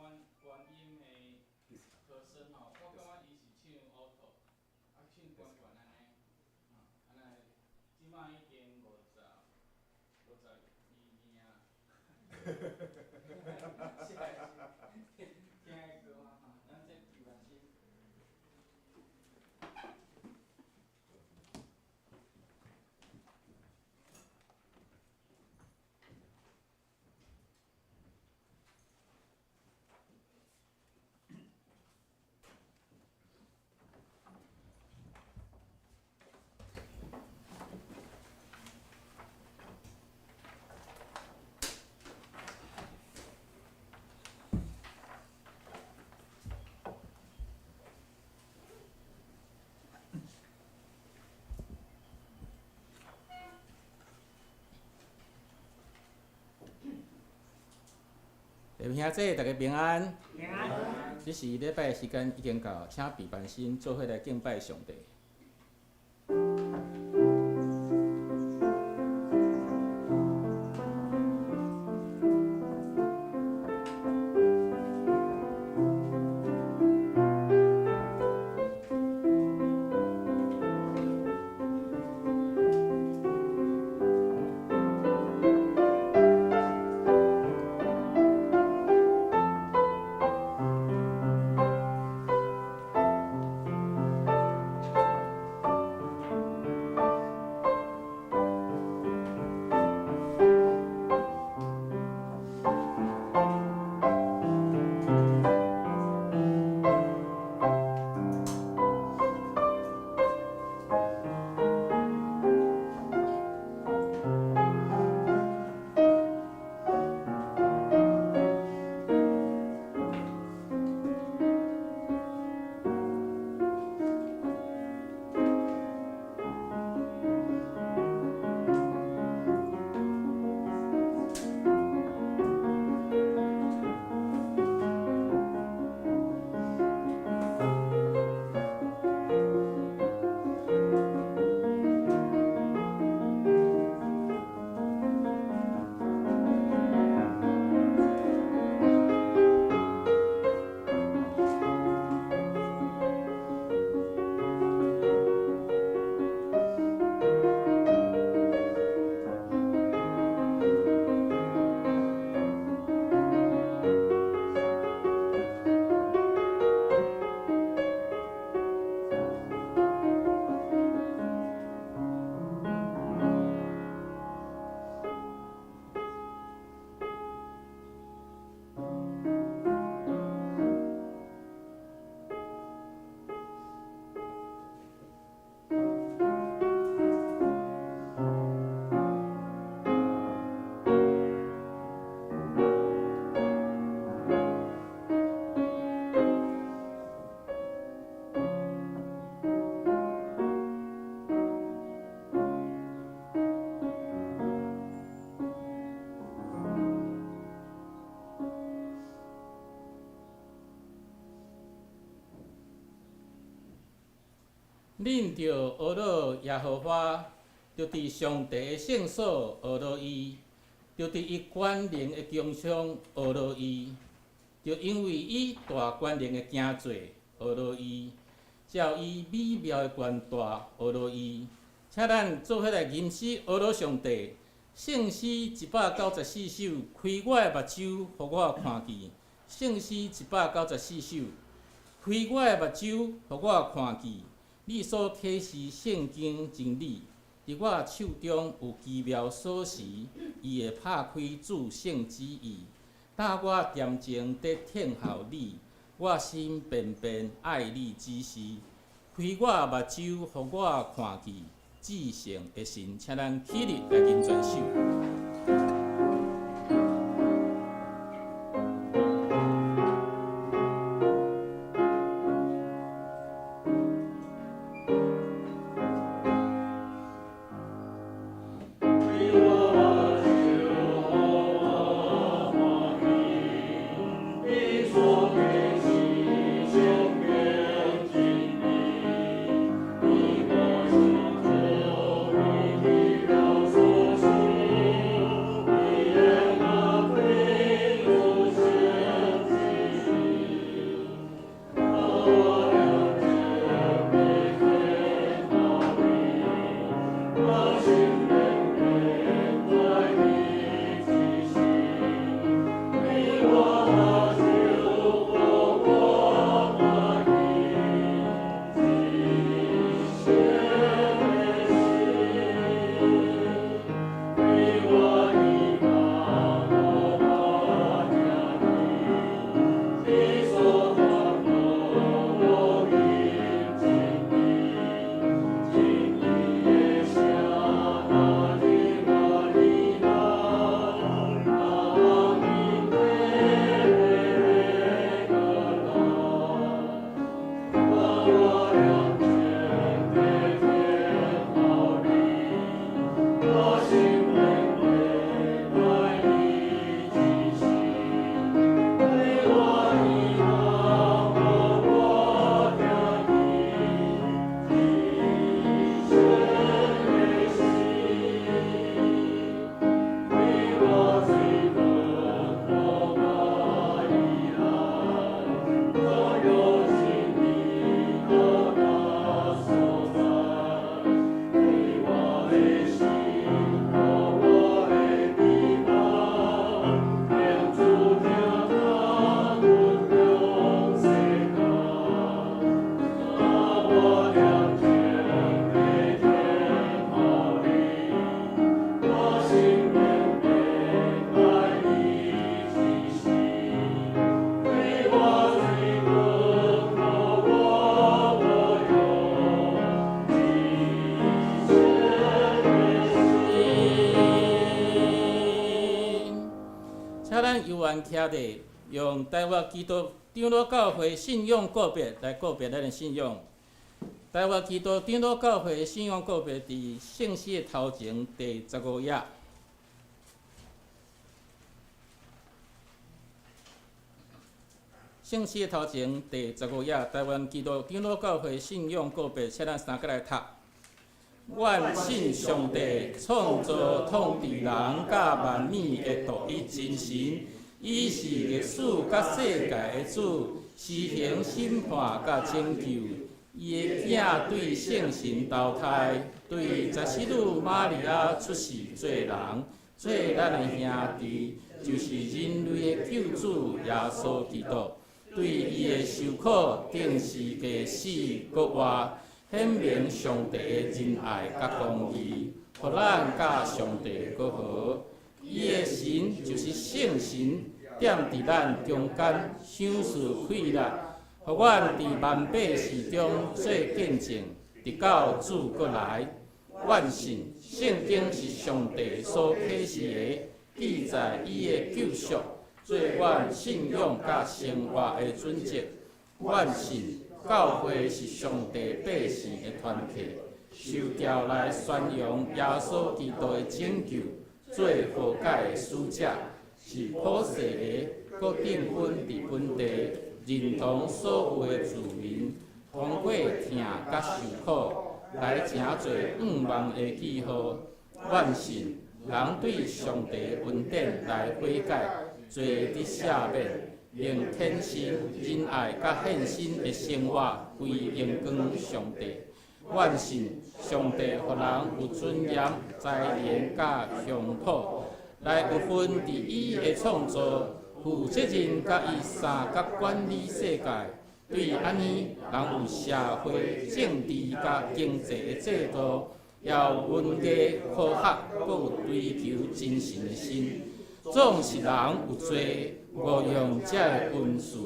觀觀音的和聲吼，我感覺伊是唱 alto，啊唱懸懸按呢，啊按呢，這擺已經52年啊，是聽聽的歌嘛吼，咱這彼萬心。兄弟，大家平安。平安。這是禮拜的時間已經到，請備班心做伙來敬拜上帝。恁著學樂耶和華，著佇上帝的聖所學樂伊，著佇伊權能的穹蒼學樂伊，著因為伊大權能的行做學樂伊，照伊美妙的權大學樂伊。請咱做伙來吟詩學樂上帝。聖詩194首，開我的目睭，予我看見。聖詩194首，開我的目睭，予我看見。你所啟示聖經真理，佇我手中有奇妙鎖匙，伊會拍開至聖旨意。當我恬靜佇聽候你，我心便便愛你指示。開我目睭，予我看見至聖的神，請咱起立來吟全首。開我目睭，予我看見。兄弟用台灣基督長老教會信仰告白來告別咱的信仰。台灣基督長老教會信仰告白佇聖詩的頭前第15頁。聖詩的頭前第15頁，台灣基督長老教會信仰告白，請咱三個來讀。阮信上帝，創造統治人佮萬物的獨一真神，伊是歷史佮世界的主，施行審判佮拯救。伊的囝對聖神投胎，對十四女瑪利亞出世做人，做咱的兄弟，就是人類的救主耶穌基督。對伊的受苦，釘十架死，閣活，顯明上帝的仁愛佮公義，予咱佮上帝閣和。伊的神就是聖神，踮佇咱中間，賞賜氣力，予阮佇萬百事中做見證，直到主閣來。阮信聖經是上帝所啟示的，記載伊的救贖，做阮信仰佮生活的準則。阮信教會是上帝百姓的團體，受召來宣揚耶穌基督的拯救，做和解的使者，是普世的，閣訂婚佇本地，認同所有的子民，通過疼佮受苦，來成做願望的記號。阮信人對上帝的恩典來悔改，罪得赦免，用虔誠、仁愛佮獻身的生活歸榮光上帝。阮信上帝予人有尊嚴、才能佮鄉土，來有份佇伊的創造，負責任佮伊相佮管理世界。對按呢，人有社會、政治佮經濟的制度，也有文藝、科學，閣有追求真神的心。總是人有罪，誤用這个恩賜，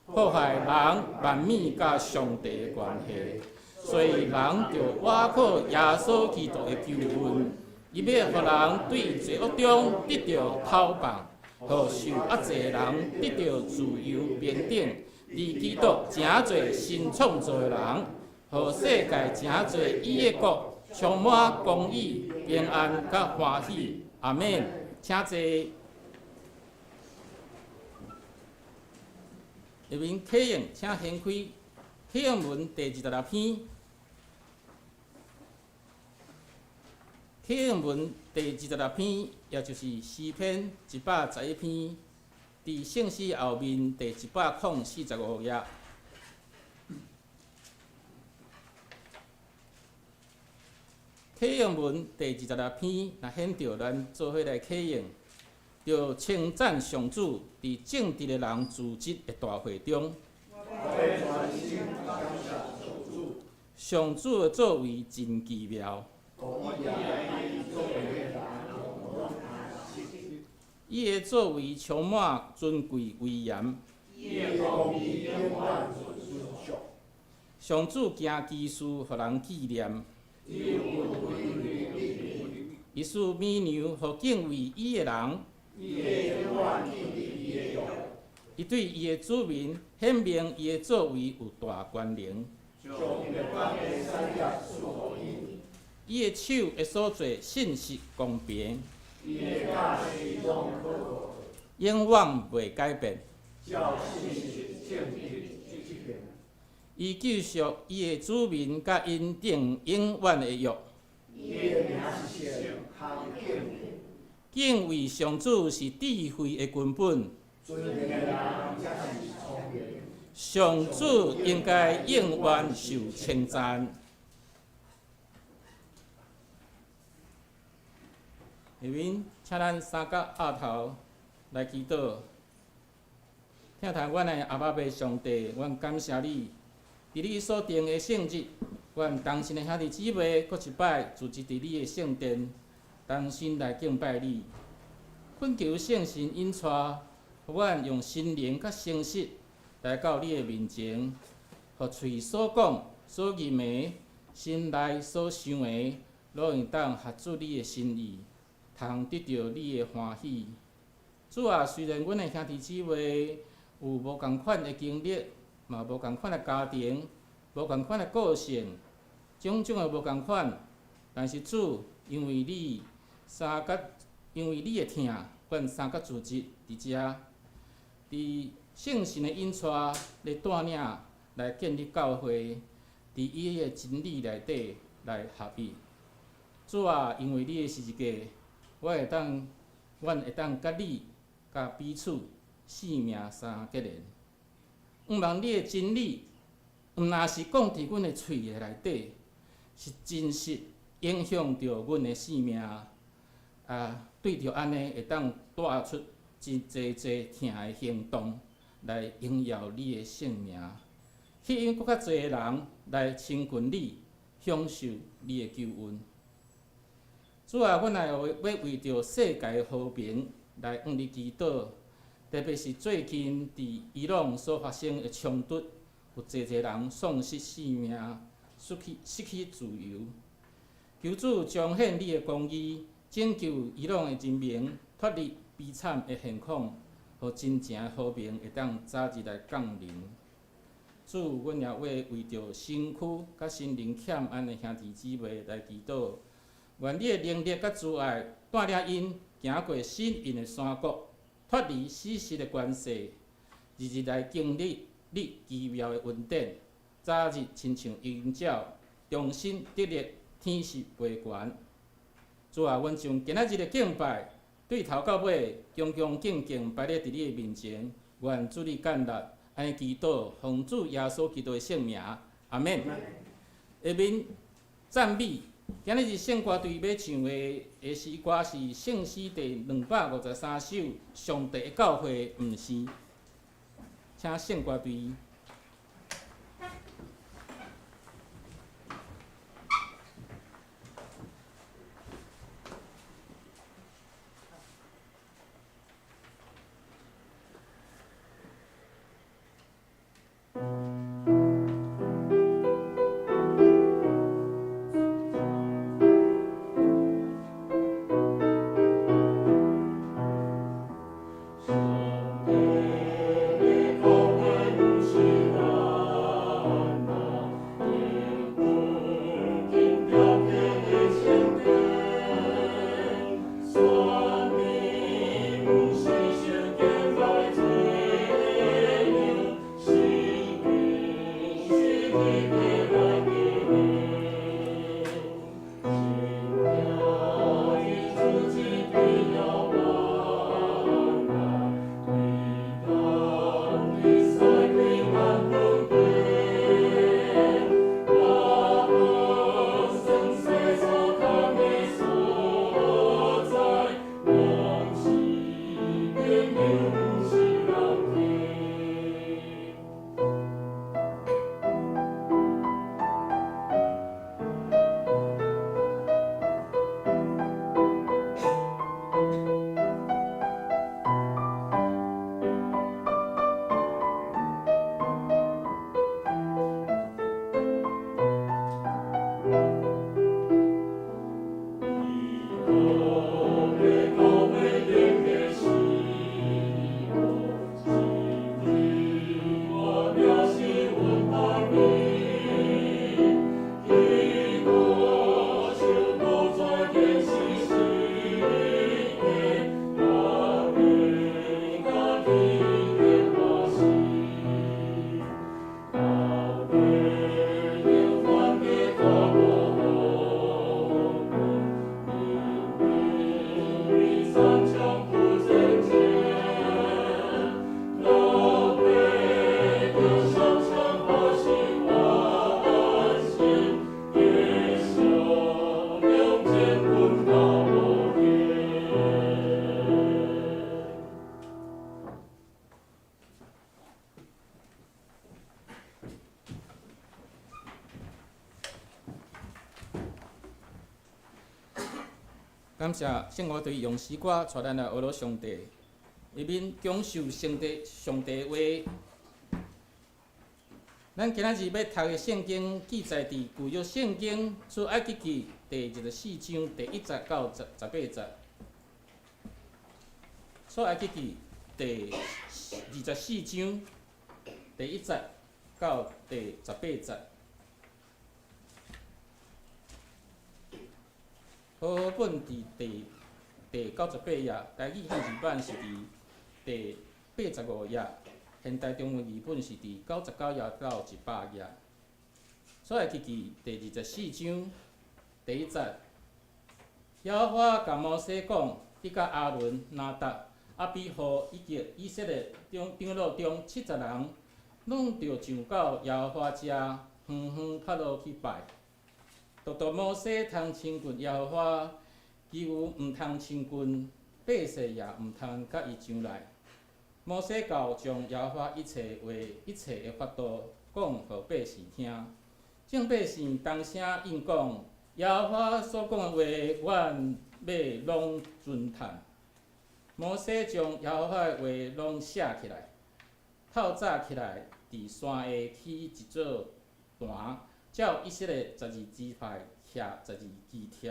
破壞人萬物佮上帝的關係。所以人著倚靠耶穌基督的救恩，伊欲予人對罪惡中得著解放，予受壓制的人得著自由平等。佇基督成做新創造的人，予世界成做伊的國，充滿公義、平安佮歡喜。阿們。請坐。下面啟應，請掀開啟應文第26篇。啟應文第26篇，也就是詩篇111篇，佇聖詩後面第145頁。啟應文第26篇，若顯著咱做伙來啟應，著稱讚上主佇正直的人組織的大會中。上主的作為真奇妙。伊的作為充滿尊貴威嚴。上主行奇事，予人紀念。伊賜米糧予敬畏伊的人。伊對伊的子民顯明伊的作為有大權能。伊的手的所做信實公平，永遠袂改變。伊救贖伊的子民，佮𪜶訂永遠的約。敬畏上主是智慧的根本。上主應該永遠受稱讚。下面，請咱三角徼頭來祈禱。疼待阮的阿爸父上帝，阮感謝你，佇你所定的聖日，阮同心的兄弟姊妹，閣一擺聚集佇你的聖殿，同心來敬拜你。懇求聖神引帶，予阮用心靈佮誠實來到你的面前，予喙所講、所吟的、心內所想的，攏會當合主你的心意，通得著你的歡喜。主啊，雖然阮的兄弟姊妹有無仝款的經歷，嘛無仝款的家庭，無仝款的個性，種種的無仝款，但是主，因為你相佮，因為你的疼，阮相佮組織佇遮，佇聖神的引帶咧帶領來建立教會，佇伊的真理內底來合一。主啊，因為你的十字架，我會當，阮會當佮你、佮彼此性命相結連。毋望你的真理，毋若是講佇阮的喙的內底，是真實影響著阮的性命。啊，對著按呢，會當帶出真濟濟疼的行動，來榮耀你的聖名，吸引閣較濟的人來親近你，享受你的救恩。主啊，阮也會欲為著世界和平來向你祈禱，特別是最近佇伊朗所發生的衝突，有濟濟人喪失性命，失去自由。求主彰顯你的公義，拯救伊朗的人民脫離悲慘的現況，予真正的和平會當早日來降臨。主，阮也欲為著身軀佮心靈欠安的兄弟姊妹來祈禱。願你的能力佮慈愛帶領𪜶行過死蔭的山谷，脫離死屍的權勢，日日來經歷你奇妙的恩典，早日親像鷹鳥，重新得力，天使飛懸。主啊，阮將今仔日的敬拜，對頭到尾，恭恭敬敬擺咧佇你的面前，願主你感納，按呢祈禱，奉主耶穌基督的聖名，阿們。下面讚美。今仔日聖歌隊欲唱的詩歌是聖詩第253首《上帝的教會毋是》，請聖歌隊。感謝聖歌隊用詩歌帶咱來學羅上帝，以免享受上帝上帝話。咱今仔日欲讀的聖經記載佇舊約聖經出埃及記第24章第1節到18節。出埃及記第24章第1節到第18節。和合本佇第98頁，台語漢字版是佇第85頁，現代中文譯本是佇99頁到100頁。出埃及記第24章第1節，耶和華共摩西講：你佮亞倫、拿答、亞比戶以及以色列長老中70人，攏著上到耶和華遮，遠遠拍落去拜。獨獨摩西通親近耶和華，其餘毋通親近，百姓也毋通佮伊上來。摩西到將耶和華一切話、一切的法度講予百姓聽。眾百姓同聲應講：耶和華所講的話，阮欲攏遵趁。摩西將耶和華的話攏寫起來，透早起來，佇山下起一座壇，照以色列12支派徛12支柱，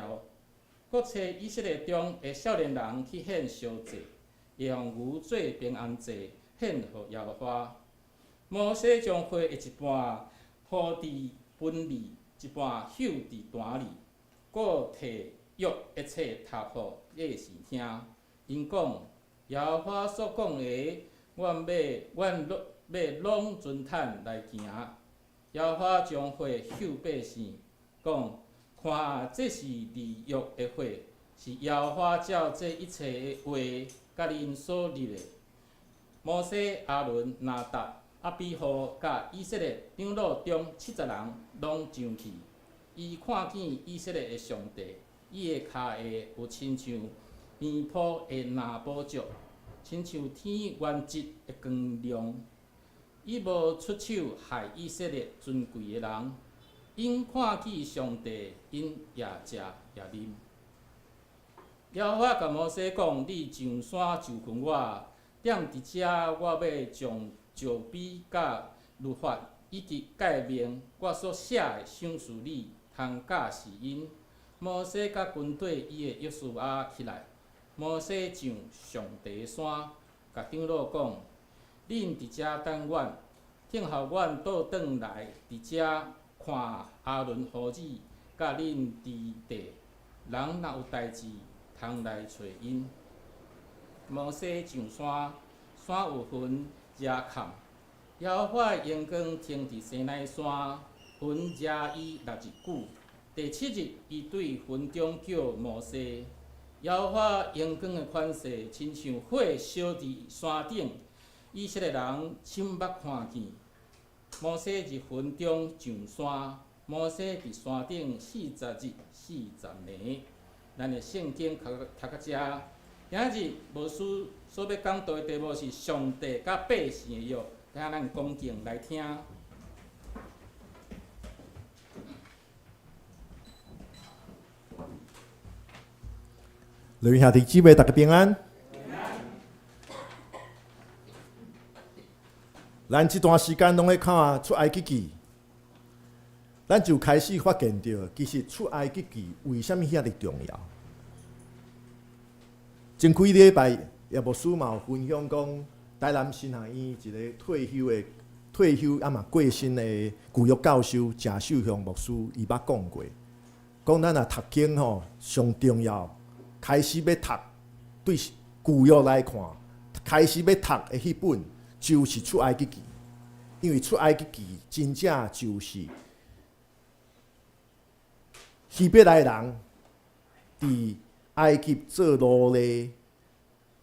閣揣以色列中的少年人去獻燒祭，用牛做平安祭獻予耶和華。摩西將火的一半鋪佇盆裡，一半搝佇壇裡，閣提約的冊讀予百姓聽。𪜶講：耶和華所講的，阮欲攏遵趁來行。耶和華將火搝百姓，講：看啊，這是立約的火，是耶和華照這一切的話佮恁所立的。摩西、亞倫、拿答、亞比戶佮以色列長老中70人攏上去。伊看見以色列的上帝，伊的跤下有親像平鋪的藍寶石，親像天原質的光亮。伊無出手害以色列尊貴的人，𪜶看見上帝，𪜶也食也啉。耶和華共摩西講：你上山就近我，踮佇遮，我欲將石碑佮律法以及誡命，我所寫的賞賜你，通教示𪜶。摩西佮跟綴伊的約書亞起來，摩西上上帝的山，共長老講：恁佇遮等阮，等候阮倒轉來，佇遮看亞倫胡子佮恁佇地，人若有代誌，通來揣𪜶。摩西上山，山有雲遮崁，耶和華的榮光停佇西奈山，雲遮伊6日久。第七日，伊對雲中叫摩西。耶和華榮光的款勢，親像火燒佇山頂，以色列人親目看見。摩西佇雲中上山，摩西佇山頂40日40暝。咱的聖經讀到遮，今仔日牧師所欲講道的題目是上帝佮百姓的約，請咱恭敬來聽。各位兄弟姊妹，大家平安。咱這段時間攏咧看出埃及記，咱就開始發現著，其實出埃及記為啥物遐爾重要？前幾禮拜葉牧師嘛有分享講，台南神學院一個退休的、退休猶嘛過身的舊約教授鄭秀雄牧師，伊捌講過，講咱若讀經吼上重要，開始欲讀，對舊約來看，開始欲讀的彼本就是出埃及記，因為出埃及記真正就是希伯來人佇埃及做奴隸，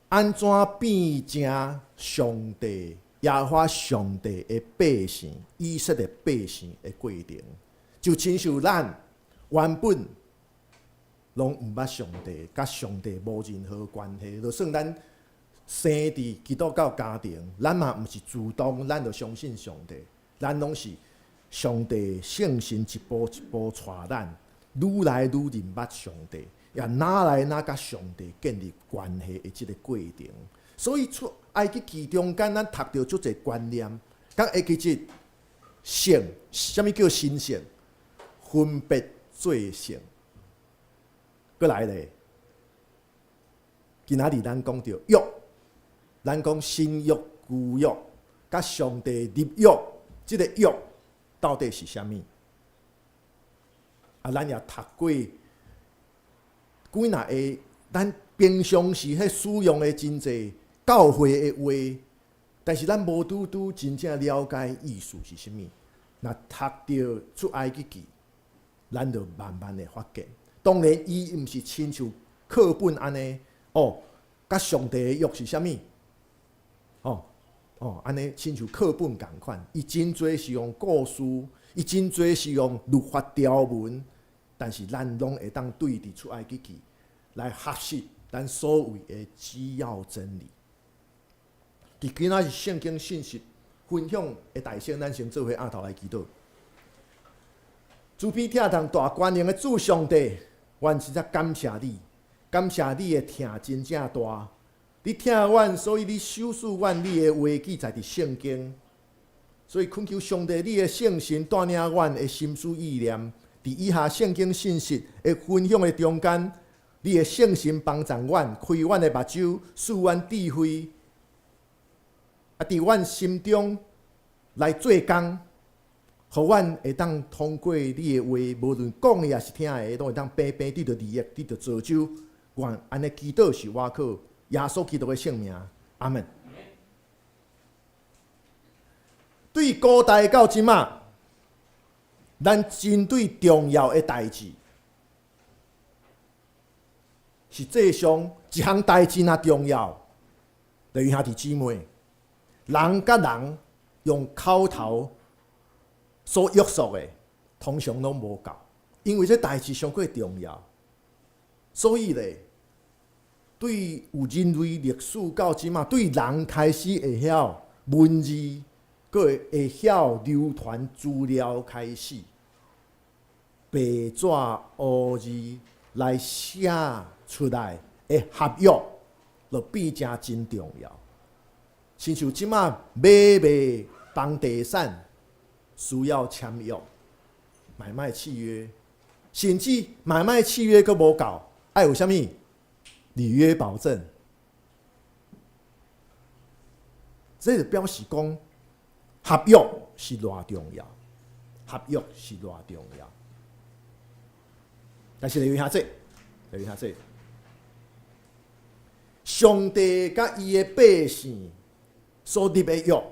按怎變成上帝耶和華上帝的百姓，以色列百姓的過程，就親像咱原本攏毋捌上帝，佮上帝無任何關係，就算咱生佇基督教家庭，咱嘛毋是主動，咱就相信上帝，咱攏是上帝聖神一步一步帶咱，愈來愈認捌上帝，也愈來愈佮上帝建立關係的這個過程。所以出埃及記中間，咱讀著足濟觀念，敢會記得聖，啥物叫神聖？分別做聖。閣來咧，今仔日咱講著約，咱講新約舊約，佮上帝立約，這个約到底是啥物？啊，咱也讀過幾若个，咱平常時彼使用的真濟教會的話，但是咱無拄拄真正了解意思是啥物。若讀著出埃及記，咱就慢慢會發現。當然，伊毋是親像課本按呢，哦，佮上帝的約是啥物？哦哦，按呢親像課本仝款，伊真濟是用故事，伊真濟是用律法條文，但是咱攏會當對佇出埃及記來學習咱所謂的主要真理。佇今仔日聖經信息分享的大先，咱先做伙徹頭來祈禱。慈悲疼痛大權能的主上帝，阮實在感謝你，感謝你的疼真正大。你疼阮，所以你賞賜阮你的話記載佇聖經。所以懇求上帝，你的聖神帶領阮的心思意念，佇以下聖經信息的分享的中間，你的聖神幫助阮，開阮的目睭，賜阮智慧，啊，佇阮心中來做工，予阮會當通過你的話，無論講的抑是聽的，攏會當平平得著利益，得著造就。願按呢祈禱是倚靠耶穌基督的聖名，阿門。對古代到這馬，咱針對重要的代誌，實際上一項代誌若重要，就是兄弟姊妹，人佮人用口頭所約束的，通常攏無夠，因為這代誌傷過重要，所以咧，對有人類歷史到這馬，對人開始會曉文字，閣會曉流傳資料開始，白紙烏字來寫出來的合約，就變成真重要。親像這馬買賣房地產需要簽約，買賣契約，甚至買賣契約閣無夠，愛有啥物？履約保證。這就表示講，合約是偌重要，合約是偌重要。但是你有兄弟，有兄弟，上帝佮伊的百姓所立的約，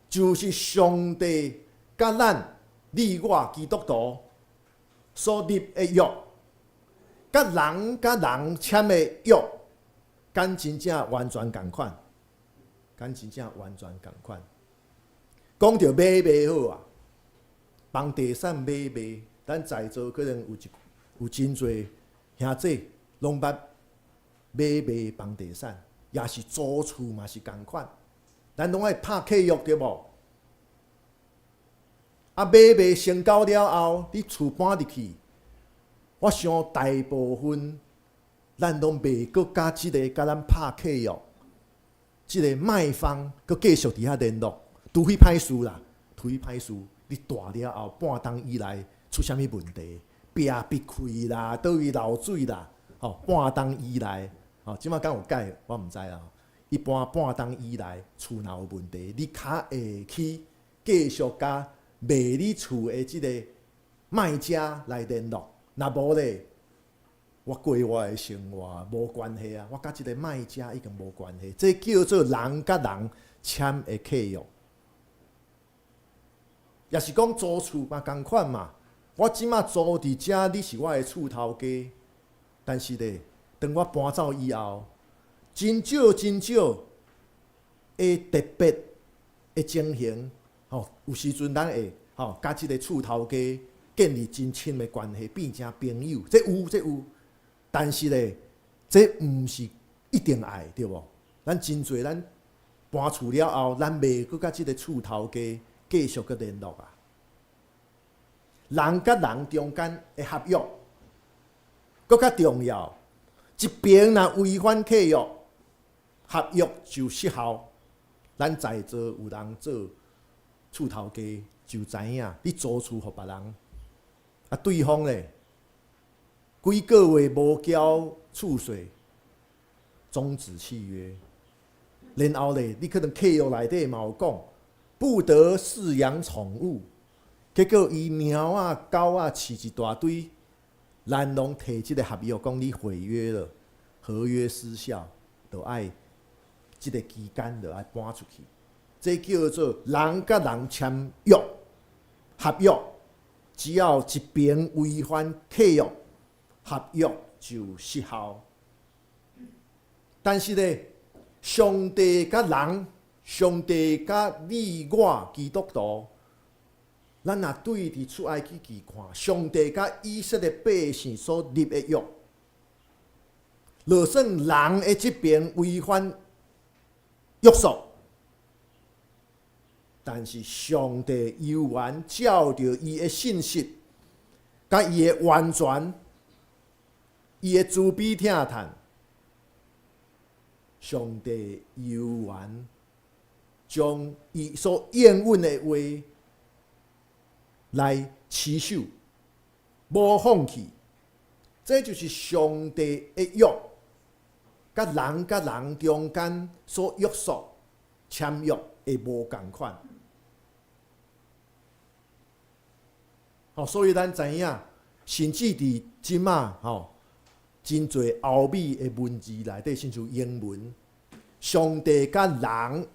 就是上帝佮咱你我基督徒所立的約，佮人佮人簽的約，敢真正完全仝款，敢真正完全仝款。講著買賣好啊，房地產買賣，咱在座可能有一有真濟兄弟攏捌買賣房地產，也是租厝嘛是仝款，咱攏愛拍契約對無？啊，買賣成交了後，你厝搬入去，我想大部分咱攏袂閣佮這个佮咱拍契約，這个賣方閣繼續佇遐聯絡，除非歹勢啦，除非歹勢，你蹛了後半冬以內出啥物問題，壁壁開啦，佗位漏水啦，吼，半冬以內，吼，這馬敢有改，我毋知啦。一般半冬以內厝若有問題，你較會去繼續佮賣你厝的這個賣家來聯絡。若無咧，我過我的生活無關係啊，我佮這個賣家已經無關係。這叫做人佮人簽的契約，也是講租厝嘛仝款嘛。我這馬租佇遮，你是我的厝頭家，但是咧，當我搬走以後，真少真少會特別的情形，吼，有時陣咱會吼佮這個厝頭家建立真親的關係，變成朋友，這有這有，但是咧，這毋是一定愛，對無？咱真濟咱搬厝了後，咱袂閣佮這個厝頭家繼續閣聯絡啊。人佮人中間的合約，閣較重要。一邊若違反契約，合約就失效。咱在座有人做厝頭家，就知影你租厝予別人，啊，對方咧幾個月無交厝稅，終止契約。然後咧，你可能契約內底嘛有講，不得飼養寵物。結果伊貓仔、狗仔飼一大堆，咱攏提這个合約講你毀約了，合約失效，就愛這个期間就愛搬出去。這叫做人佮人簽約合約，只要一邊違反契約，合約就失效。但是咧，上帝佮人，上帝佮你我基督徒，咱若對佇出埃及記看，上帝佮以色列百姓所立的約，就算人的這邊違反約束，但是上帝猶原照著伊的信實，佮伊的完全，伊的慈悲疼嘆，上帝猶原將伊所應允的話來持守，無放棄。這就是上帝的約，佮人佮人中間所約束簽約的無仝款。吼，所以咱知影，甚至佇這馬吼，真濟歐美的文字內底，親像英文，上帝佮人，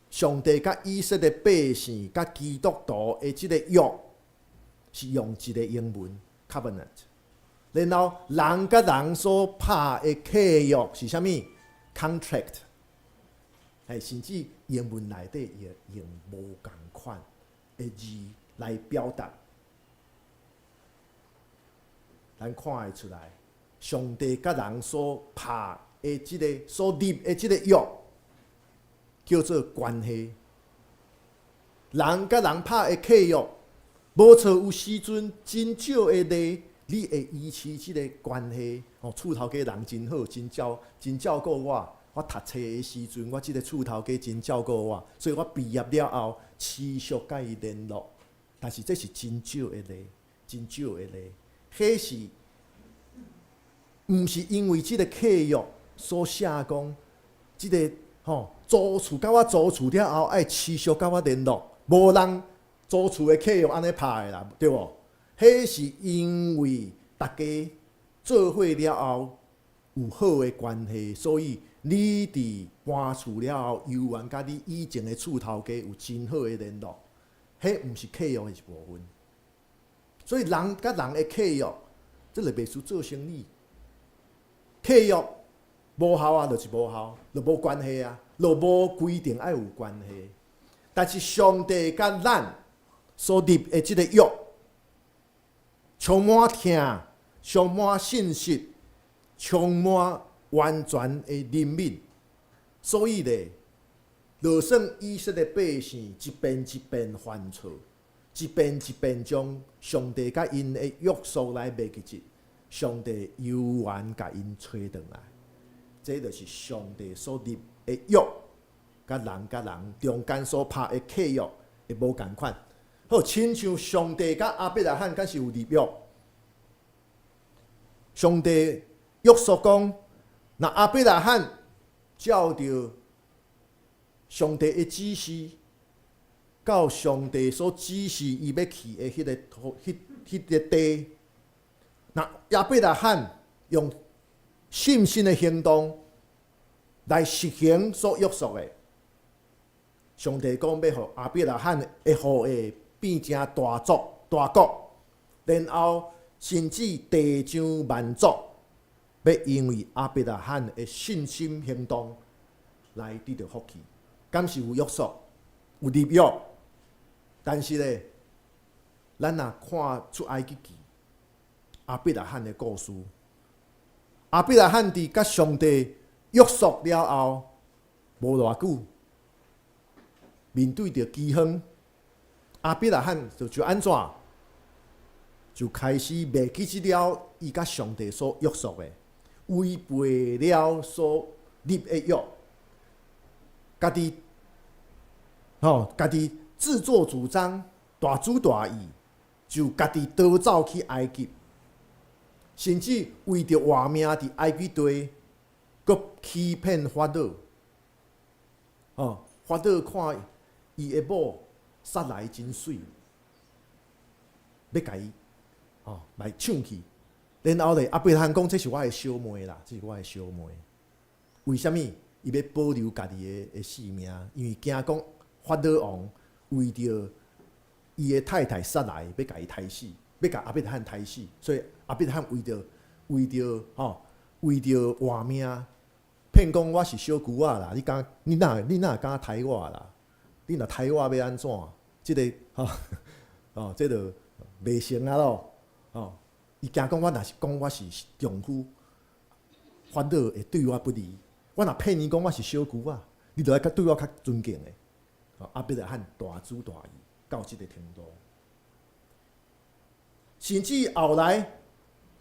上帝佮以色列百姓佮基督徒的這个約，是用一个英文 covenant。然後人佮人所拍的契約是啥物 contract？哎，甚至英文內底也用無仝款的字來表達，咱看會出來，上帝佮人所拍的這个所立的這个約，叫做關係。人佮人拍的契約，無錯，有時陣真少的例，你會維持這个關係。哦，厝頭家人真好，真照顧我。我讀冊的時陣，我這个厝頭家真照顧我，所以我畢業了後持續佮伊聯絡。但是這是真少的例，真少的例。彼是毋是因為這个契約所寫講，這个吼租厝佮我租厝了後愛持續佮我聯絡，無人租厝的契約按呢拍的啦，對無？彼是因為大家做伙了後有好的關係，所以你佇搬厝了後，猶原佮你以前的厝頭家有真好的聯絡，彼毋是契約的一部分。所以人佮人的契約，這就袂輸做生意。契約無效啊，就是無效，就無關係啊，就無規定愛有關係。但是上帝佮咱所立的這个約，充滿疼，充滿信實，充滿完全的憐憫。所以咧，就算以色列百姓一遍一遍犯錯，一遍一遍將上帝佮𪜶的約束來袂記得，上帝猶原共𪜶揣轉來。這就是上帝所立的約，佮人佮人中間所拍的契約會無仝款。好，親像上帝佮亞伯拉罕敢是有立約？上帝約束講，若亞伯拉罕照著上帝的指示，到上帝所指示伊欲去的彼个土、彼个地，若亞伯拉罕用信心的行動來實行所約束的，上帝講欲予亞伯拉罕的後裔變成大族大國，然後甚至地上萬族，欲因為亞伯拉罕的信心行動來得著福氣，敢是有約束、有立約？但是咧，咱若看出埃及記亞伯拉罕的故事，亞伯拉罕佇佮上帝約束了後，無偌久，面對著饑荒，亞伯拉罕就按怎？就開始袂記得了伊佮上帝所約束的，違背了所立的約，家己吼，家己自作主張，大主大意，就家己逃走去埃及，甚至為著活命佇埃及地，閣欺騙法老。哦，法老看伊的某撒萊真媠，欲共伊哦來搶去，然後咧亞伯拉罕講這是我的小妹啦，這是我的小妹。為啥物？伊欲保留家己的性命，因為驚講法老王為著伊的太太撒萊欲共伊刣死，欲共亞伯拉罕刣死，所以亞伯拉罕為著活命，騙講我是小姑仔啦，你敢你哪敢刣我啦？你若刣我欲按怎？這个吼哦，這就袂成啊囉！哦，伊驚講我若是講我是丈夫，法老會對我不利。我若騙伊講我是小姑仔，你就愛較對我較尊敬的。哦，亞伯拉罕大主大意到這个程度，甚至後來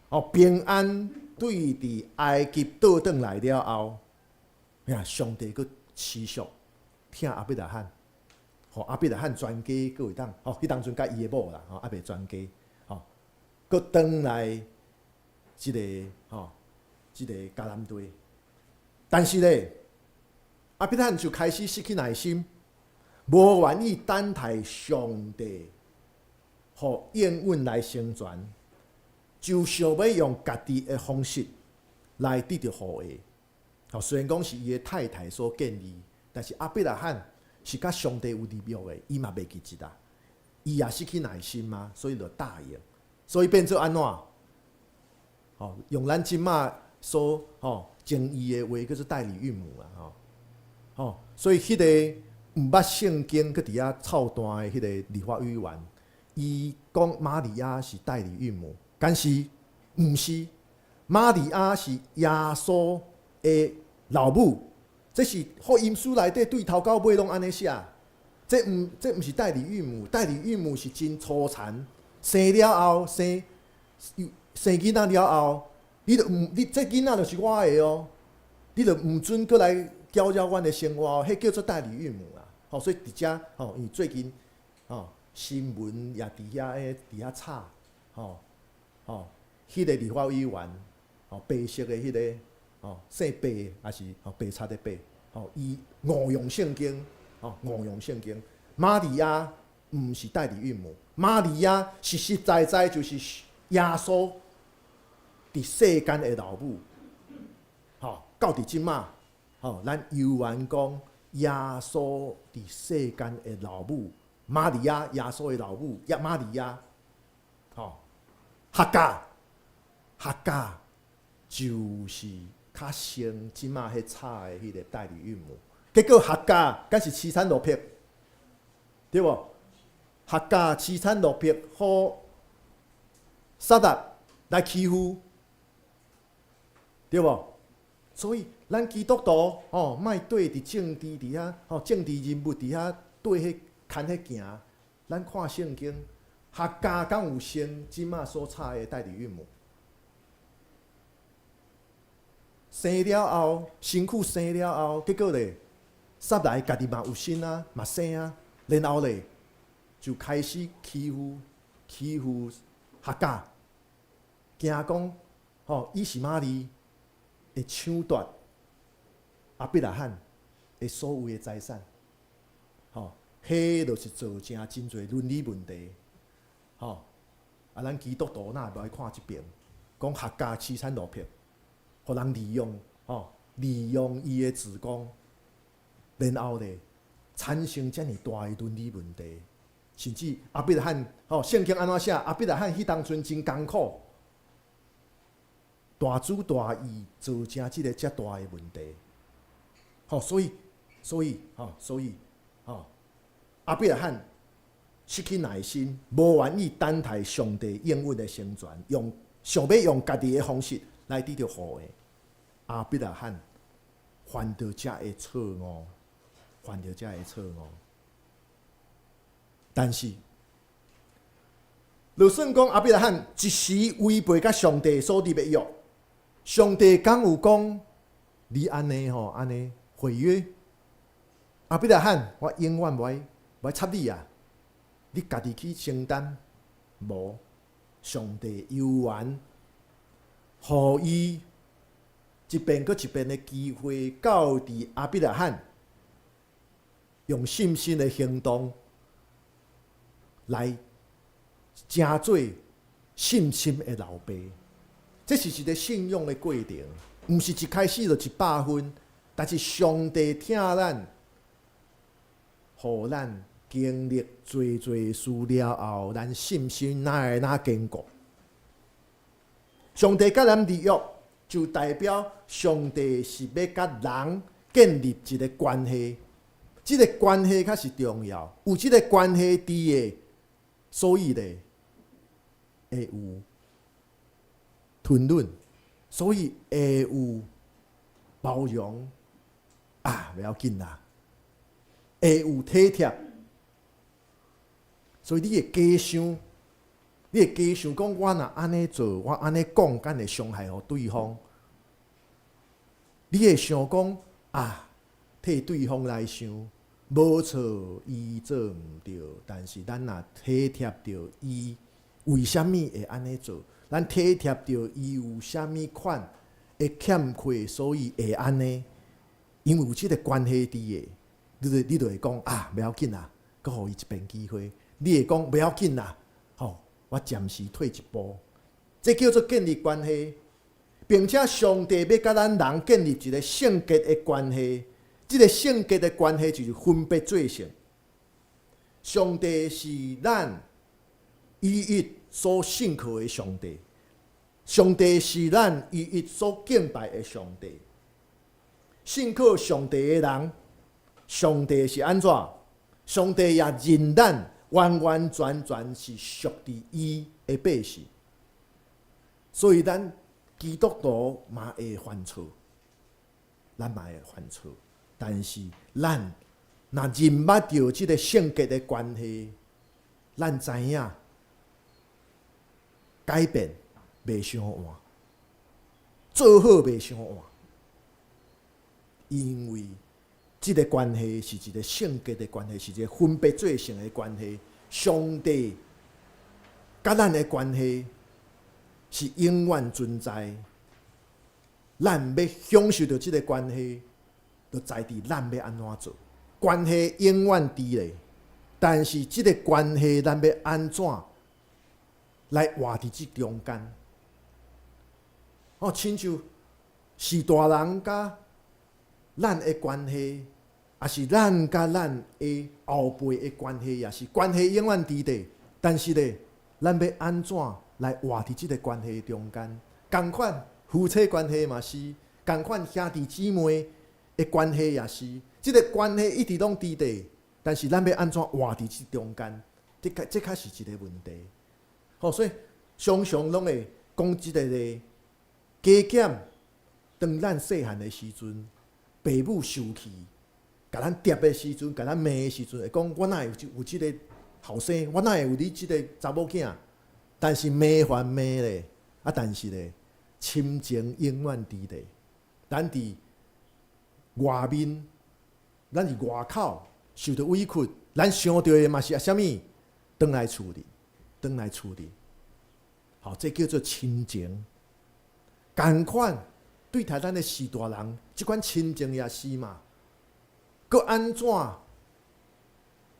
哦平安對佇埃及倒轉來了後，呀，上帝閣持續疼亞伯拉罕，予亞伯拉罕全家閣會當，吼，彼當陣佮伊的某啦，吼，猶未全家，吼，閣轉來這个吼，這个迦南地。但是咧，亞伯拉罕就開始失去耐心，無願意等待上帝予應允來成全，就想欲用家己的方式來得著後裔。吼，雖然講是伊的太太所建議，但是亞伯拉罕是佮上帝有立約的，伊嘛袂記得啊，伊也失去耐心啊，所以就答應，所以變做按怎？吼，用咱這馬所吼爭議的話叫做代理孕母啊，吼，吼，所以彼个毋捌聖經，閣佇遐操蛋的彼个立法委員，伊講瑪利亞是代理孕母，但是毋是，瑪利亞是耶穌的老母，這是福音書內底對頭到尾攏按呢寫。這毋是代理孕母，代理孕母是真粗殘，生了後生生囡仔了後，你就毋你這囡仔就是我的哦，你就毋准閣來攪擾阮的生活哦，彼叫做代理孕母啦。吼，所以佇遮吼，因為最近吼新聞也佇遐咧佇遐炒，吼吼，彼个立法委員吼白色的彼个吼姓白抑是吼白賊的白，吼伊誤用聖經，吼誤用聖經。瑪利亞毋是代理孕母，瑪利亞實實在在就是耶穌佇世間的老母。吼，到佇這馬，吼，咱猶原講耶穌佇世間的老母瑪利亞，耶穌的老母耶瑪利亞，吼，夏甲，夏甲就是較先這馬彼炒的彼个代理孕母，結果夏甲敢是凄慘落魄，對無？夏甲凄慘落魄，予撒勒來欺負，對無？所以咱基督徒吼，莫對佇政治佇遐吼，政治人物佇遐對彼牽彼行。咱看聖經，夏甲敢有生這馬所炒的代理孕母？生了後，身軀生了後，結果咧，撒萊家己嘛有身啊，嘛生啊，然後咧就開始欺負欺負夏甲，驚講吼以實瑪利會搶奪亞伯拉罕的所有的財產，吼，彼就是造成真濟倫理問題，吼。啊，咱基督徒哪會無愛看這邊，講夏甲凄慘落魄，予人利用，吼，利用伊的子宮，然後咧產生遮爾大的倫理問題，甚至亞伯拉罕，吼，聖經按怎寫？亞伯拉罕彼當陣真艱苦，大主大意造成這个遮大的問題，吼，所以，所以，吼，所以，吼，亞伯拉罕失去耐心，無願意等待上帝應允的成全，用想欲用家己的方式來得著後裔。亞伯拉罕犯著遮个錯誤，犯著遮个錯誤。但是，就算講亞伯拉罕一時違背佮上帝所立的約，上帝敢有講你按呢吼，按呢毀約？亞伯拉罕，我永遠無愛插你啊！你家己去承擔，無上帝猶原予伊一遍閣一遍的機會，到佇亞伯拉罕用信心的行動來成做信心的老爸。這是一个信仰的過程，毋是一開始就100分。但是上帝疼咱，予咱經歷濟濟事了後，咱信心哪會哪堅固？上帝佮咱立約，就代表上帝是欲佮人建立一个關係，這个關係較是重要。有這个關係佇的，所以咧會有吞忍，所以會有包容啊，袂要緊啦，會有體貼，所以你會加想，你會加想講，我若按呢做，我按呢講，敢會傷害予對方？你會想講啊，替對方來想，無錯，伊做毋對，但是咱若體貼著伊，為啥物會按呢做？咱體貼著伊有啥物款的欠缺，所以會按呢。因為有這个關係佇的，你就會講啊，袂要緊啦，閣予伊一遍機會。你會講袂要緊啦，吼，我暫時退一步。這叫做建立關係，並且上帝欲佮咱人建立一个聖潔的關係。這个聖潔的關係就是分別做聖。上帝是咱唯一所信靠的上帝，上帝是咱唯一所敬拜的上帝。信靠上帝的人，上帝是按怎？上帝也認咱完完全全是屬佇伊的百姓。所以咱基督徒嘛會犯錯，咱嘛會犯錯，但是咱若認捌著這个聖潔的關係，咱知影改變袂傷晚，做好袂傷晚，因為這个關係是一个聖潔的關係，是一个分別做聖的關係。上帝佮咱的關係是永遠存在。咱欲享受著這个關係，就在佇咱欲按怎做。關係永遠佇咧，但是這个關係咱欲按怎來活佇這中間？哦，親像序大人佮咱的關係，抑是咱佮咱的後輩的關係，也是關係永遠佇咧。但是咧，咱欲按怎來活佇這个關係中間？仝款夫妻關係嘛是，仝款兄弟姊妹的關係也是，這个關係一直攏佇咧。但是咱欲按怎活佇這中間？這較是一个問題。好，所以常常攏會講這个咧，加減當咱細漢的時陣，爸母受氣，共咱疊的時陣，共咱罵的時陣，會講我哪會有這个後生，我哪會有你這个查某囝？但是罵還罵咧，啊，但是咧，親情永遠佇咧。咱佇外面，咱佇外口受著委屈，咱想著的嘛是啥物？轉來厝裡，轉來厝裡。好，這叫做親情。仝款對待咱的序大人，這款親情也是嘛。閣按怎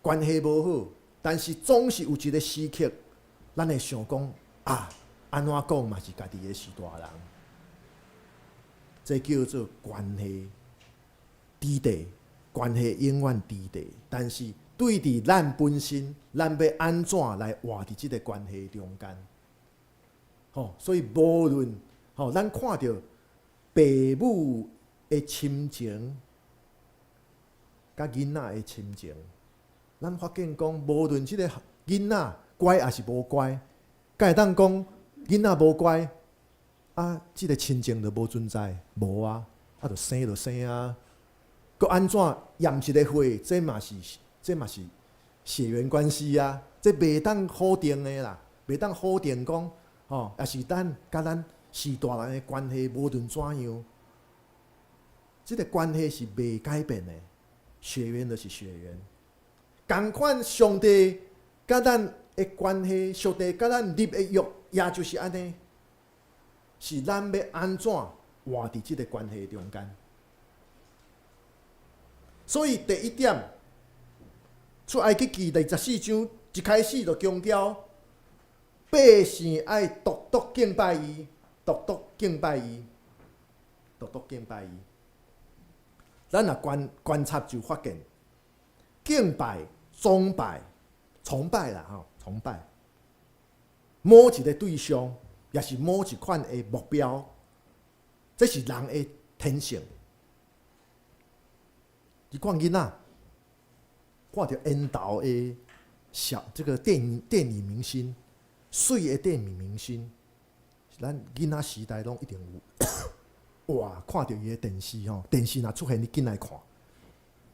關係無好，但是總是有一个時刻，咱會想講啊，按怎講嘛是家己的序大人。這叫做關係佇咧，關係永遠佇咧。但是對佇咱本身，咱欲按怎來活佇這个關係中間？吼，所以無論吼，咱看著爸母的親情，佮囡仔的親情，咱發現講，無論這个囡仔乖抑是無乖，敢會當講囡仔無乖，啊，這个親情就無存在？無啊，啊，就生就生啊。閣按怎驗一个血，這嘛是血緣關係啊，這袂當否定的啦，袂當否定講，吼，抑是咱佮咱序大人的關係，無論怎樣，這个關係是袂改變的，血緣就是血緣。仝款上帝佮咱的關係，上帝佮咱立的約，也就是按呢，是咱欲按怎活佇這个關係中間。所以第一點，出埃及記第14章一開始就強調，百姓愛獨獨敬拜伊，獨獨敬拜伊，獨獨敬拜伊。咱若觀觀察就發現，敬拜、崇拜、崇拜啦吼，崇拜某一個對象，也是某一款的目標，這是人的天性。你看囡仔，看著緣投的小這個電影明星，媠的電影明星，咱囡仔時代攏一定有。哇！看著伊的電視吼，電視若出現，你緊來看，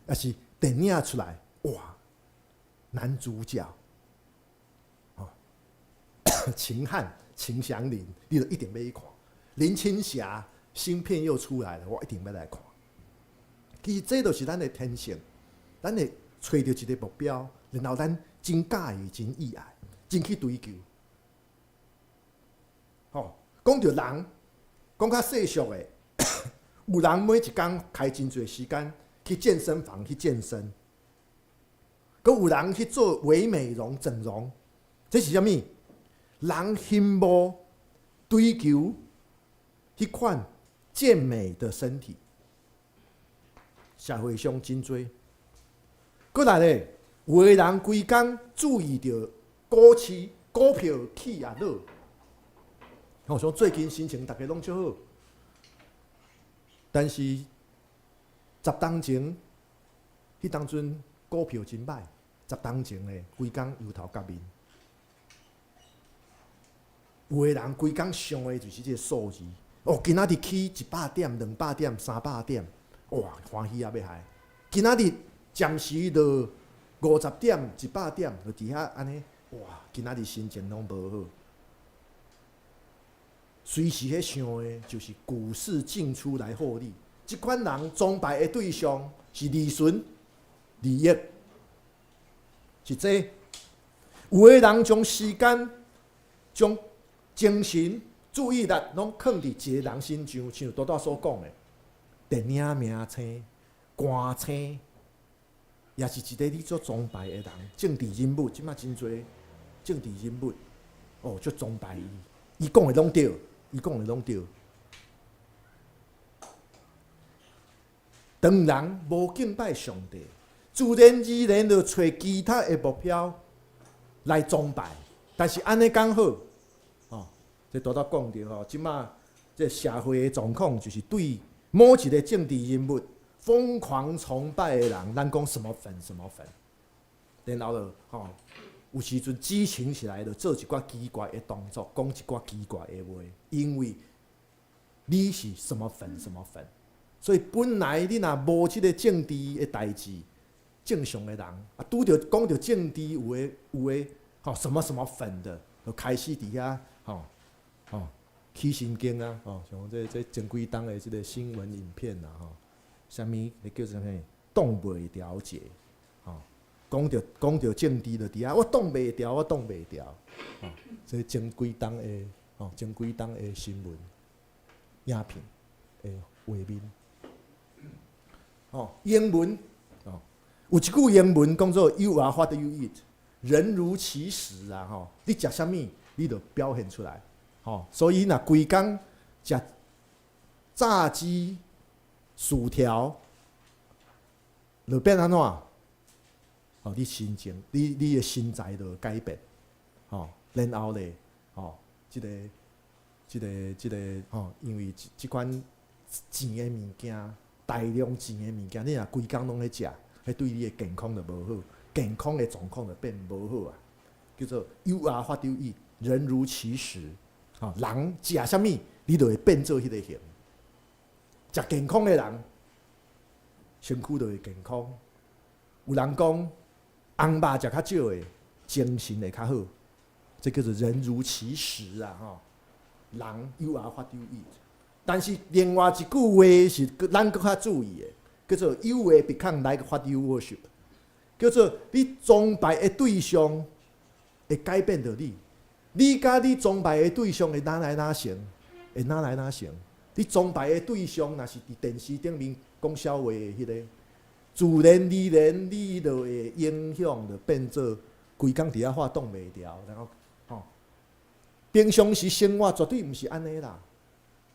抑是電影出來，哇！男主角，哦，秦漢、秦祥林，你就一定欲去看。林青霞新片又出來了，我一定欲來看。其實這就是咱的天性，咱會揣著一個目標，然後咱真佮意、真意愛、真去追求。吼，講著人，講較世俗的，有人每一工開真濟時間去健身房去健身，閣有人去做微美容整容，這是啥物？人羨慕追求彼款健美的身體，社會上真濟。閣來咧，有的人規工注意著股市、股票起抑落。我想最近心情逐家攏足好，但是10冬前，彼當陣股票真歹，十冬前的規工油頭革面。有的人規工想的就是這個數字，哦，今仔日起100點、200點、300點，哇，歡喜啊欲害。今仔日暫時落50點、100點，就佇遐按呢，哇，今仔日心情攏無好。隨時咧想的，就是股市進出來獲利。這款人崇拜的對象是利潤、利益，是這個。有的人將時間、將精神、注意力攏囥佇一個人身上，像拄才所講的電影明星、歌星，也是一個你足崇拜的人，政治人物，這馬真濟政治人物，哦，足崇拜伊，伊講的攏對，伊講的攏對。當人無敬拜上帝，自然而然就揣其他的目標來崇拜，但是按呢剛好，哦，這拄才講著吼，這馬這社會的狀況就是對某一個政治人物瘋狂崇拜的人，咱講什麼粉什麼粉，然後就吼，有時陣激情起來，就做一寡奇怪的動作，講一寡奇怪的話，因為你是什麼粉什麼粉，所以本來你若無這個政治的代誌，正常的人啊，拄著講著政治有的有的吼什麼什麼粉的，就開始佇遐吼吼起神經啊，吼像這前幾冬的這個新聞影片啦吼，啥物彼叫做啥物擋袂牢者，吼講著講著政治就佇遐，我擋袂牢，我擋袂牢，吼這前幾冬的吼前幾冬的新聞影片的畫面，吼英文哦，有一句英文講做 “You are what you eat”，人如其食啊，吼，你食啥物，你就表現出來，吼，所以若規工食炸雞、薯條，就變按怎？吼，你心情，你的身材就會改變，吼，然後咧，吼，這個、這個、這個，吼，因為這這款甜的物件，大量甜的物件，你若規工攏咧食，彼對你的健康就無好，健康的狀況就變無好啊。叫做 “You are what you eat”，人如其食，吼，人食啥物，你就會變做彼個形。食健康的人，身軀就會健康。有人講，紅肉食較少的，精神會較好。這叫做人如其食啊！吼，人 You are what you eat。但是另外一句話是咱閣較注意的，叫做 You will become like what you worship。叫做你崇拜的對象會改變著你，你佮你崇拜的對象會哪來哪成？會哪來哪成？你崇拜的對象若是佇電視頂面講痟話的彼個，自然而然，你就會影響，就變做規工佇遐喊擋袂牢，然後吼，平常時生活絕對毋是按呢啦。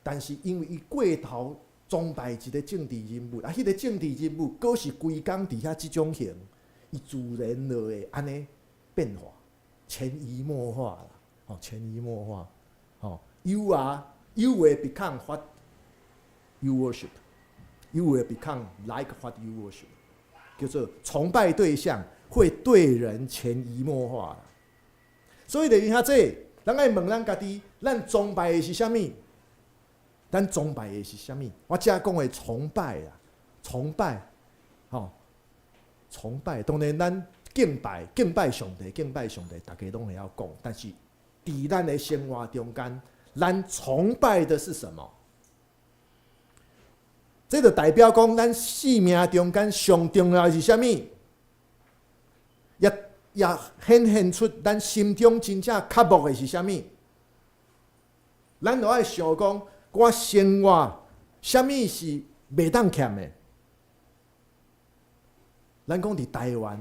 但是因為伊過頭崇拜一個政治人物，啊，彼個政治人物閣是規工佇遐這種型，伊自然就會按呢變化，潛移默化啦，吼，潛移默化，吼，You will become what you worship. You will become like what you worship. 叫做崇拜對象會對人潛移默化啦。所以就是遐這，咱愛問咱家己，咱崇拜的是啥物？咱崇拜的是啥物？我遮講的崇拜啦，崇拜，吼，崇拜。當然，咱敬拜、敬拜上帝、敬拜上帝，逐家攏會曉講。但是，佇咱的生活中間，咱崇拜的是什麼？這就代表講，咱生命中間上重要的是啥物？也也顯現出咱心中真正渴慕的是啥物？咱就愛想講，我生活啥物是袂當欠的？咱講佇台灣，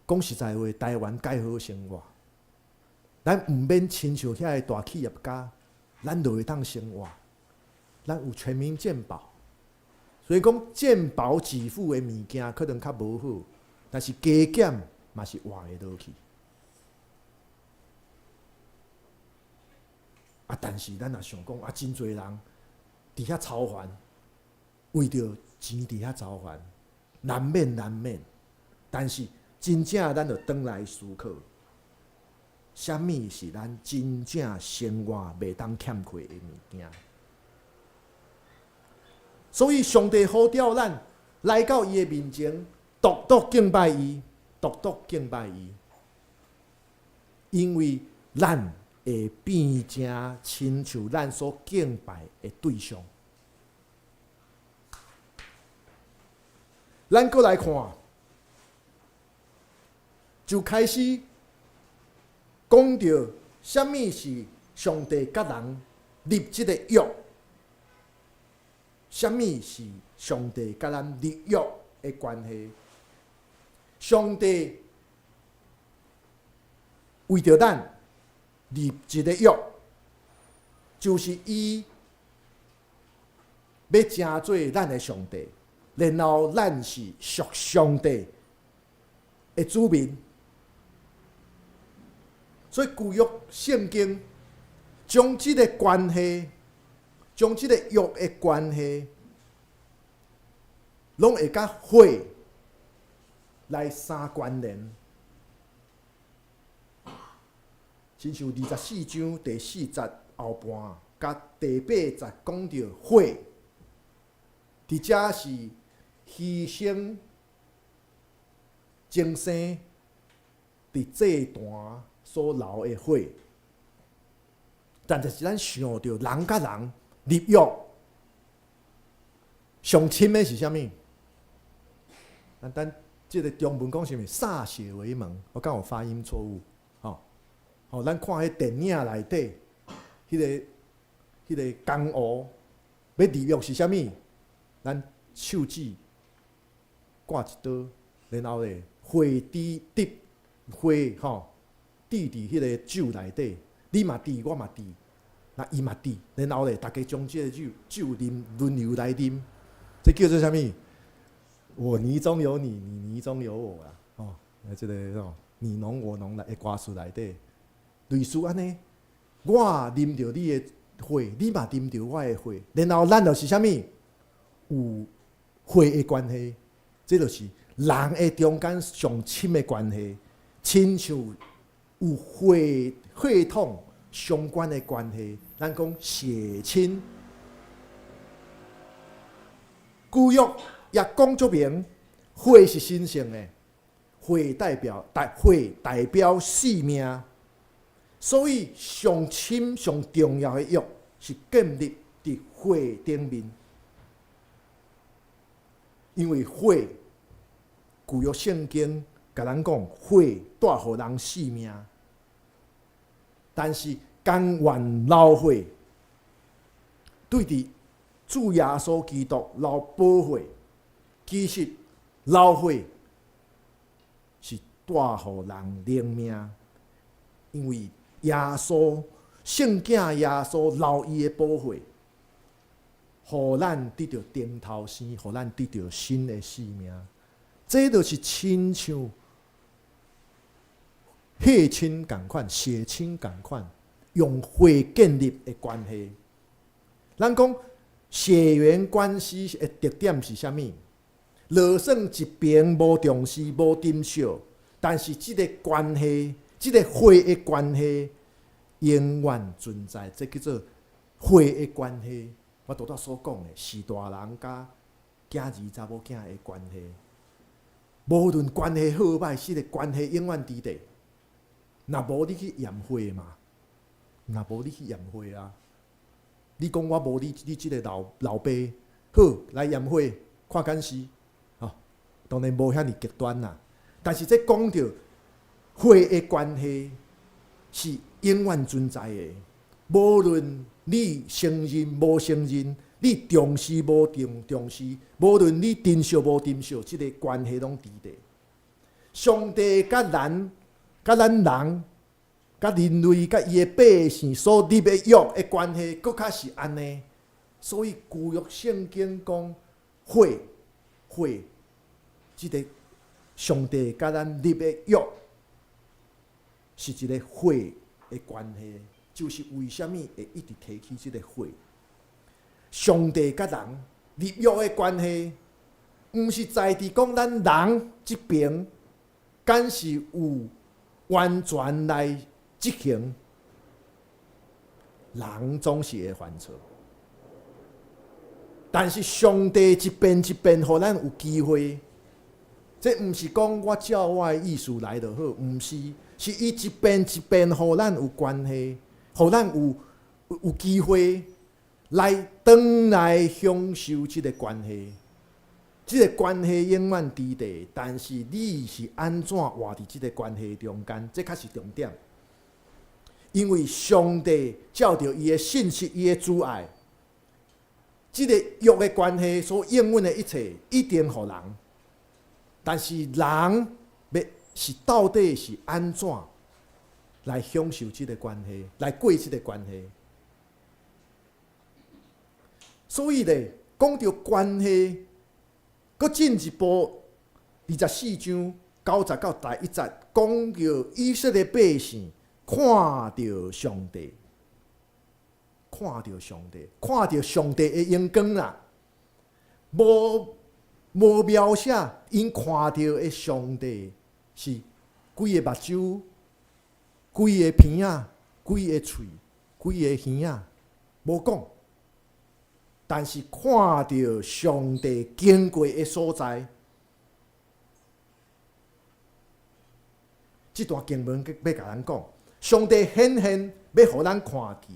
講實在話，台灣蓋好生活。咱毋免親像遐个大企業家，咱就會當生活。咱有全民健保，所以講健保給付的物件可能較無好，但是加減嘛是活會落去。啊！但是咱若想講啊，真濟人佇遐操煩，為著錢佇遐操煩，難免難免。但是真正咱著轉來思考，啥物是咱真正生活袂當欠缺的物件？所以上帝呼召咱來到伊的面前，獨獨敬拜伊，獨獨敬拜伊，因為咱會變成親像咱所敬拜的對象。咱閣來看，就開始講著啥物是上帝佮人立這個約，啥物是上帝佮咱立約的關係。上帝為著咱立一個約，就是伊欲成做咱的上帝，然後咱是屬上帝的子民。所以舊約聖經將這個關係，將這個約的關係，攏會佮血來相關聯。親像24章第四節後半，佮第八節講著血，佇遮是犧牲眾生佇祭壇所流的血。但就是咱想著人佮人立約上親的是啥物？咱等這个中文講啥物？歃血為盟，我敢有發音錯誤？吼，咱看彼電影內底，彼个江湖欲立約是啥物？咱手指割一刀，然後咧血滴滴血吼，滴佇彼個酒內底，你嘛滴，我嘛滴，那伊嘛滴，然後咧，逐家將這個酒酒啉輪流來啉，這叫做啥物？我泥中有你，你泥中有我啦，吼，這个吼，你儂我儂來的歌詞內底。類似按呢，我啉著你的血，你嘛啉著我的血，然後咱就是啥物？有血的關係，這就是人的中間上親的關係，親像有血血統相關的關係，咱講血親。舊約也講足明，血是神聖的，血代表性命。所以上親上重要的約是建立佇血頂面，因為血舊約聖經共咱講，血帶予人性命，但是甘願流血，對佇主耶穌基督流寶血，其實流血是帶予人靈命，因為耶穌聖囝耶穌流伊的寶血，予咱得著重頭生，予咱得著新的生命。這就是親像血親仝款、血親仝款，用血建立的關係。咱講血緣關係的特點是啥物？就算一邊無重視、無珍惜，但是這个關係、這个血的關係永遠存在。這叫做血的關係。我拄才所講的是大人佮囝兒、查某囝的關係，無論關係好歹，這个關係永遠佇咧。若無你去驗血嘛，若無你去驗血啊！你講我無你，你這个老老爸好來驗血，看敢是？吼，當然無遐爾極端啦。但是這講著血的關係是永遠存在的，無論你承認無承認，你重視無重重視，無論你珍惜無珍惜，這个關係攏佇咧。上帝佮咱、佮咱人、佮人類、佮伊的百姓所立的約的關係，閣較是按呢。所以舊約聖經講血血，這个上帝佮咱立的約是一個血的關係，就是為啥物會一直提起這个血？上帝佮人立約的關係，毋是在佇講咱人這邊，敢是有完全來執行，人總是會犯錯。但是上帝一遍一遍予咱有機會，這毋是講我照我的意思來就好，毋是，是伊一遍一遍予咱有關係，予咱有有機會來轉來享受這个關係。這个關係永遠佇咧，但是你是按怎活佇這个關係中間，這較是重點。因為上帝照著伊的信實、伊的慈愛，這个約的關係所應允的一切，一定予人。但是人欲是到底是按怎來享受這个關係，來過這个關係？所以咧，講著關係，閣進一步，24章9節到11節，講著以色列百姓看著上帝，看著上帝，看著上帝的榮光啦，無無描寫𪜶看著的上帝是幾个目睭、幾個鼻仔、幾个喙、幾個耳仔，無講。但是看著上帝經過的所在，這段經文欲共咱講，上帝顯現欲予咱看見，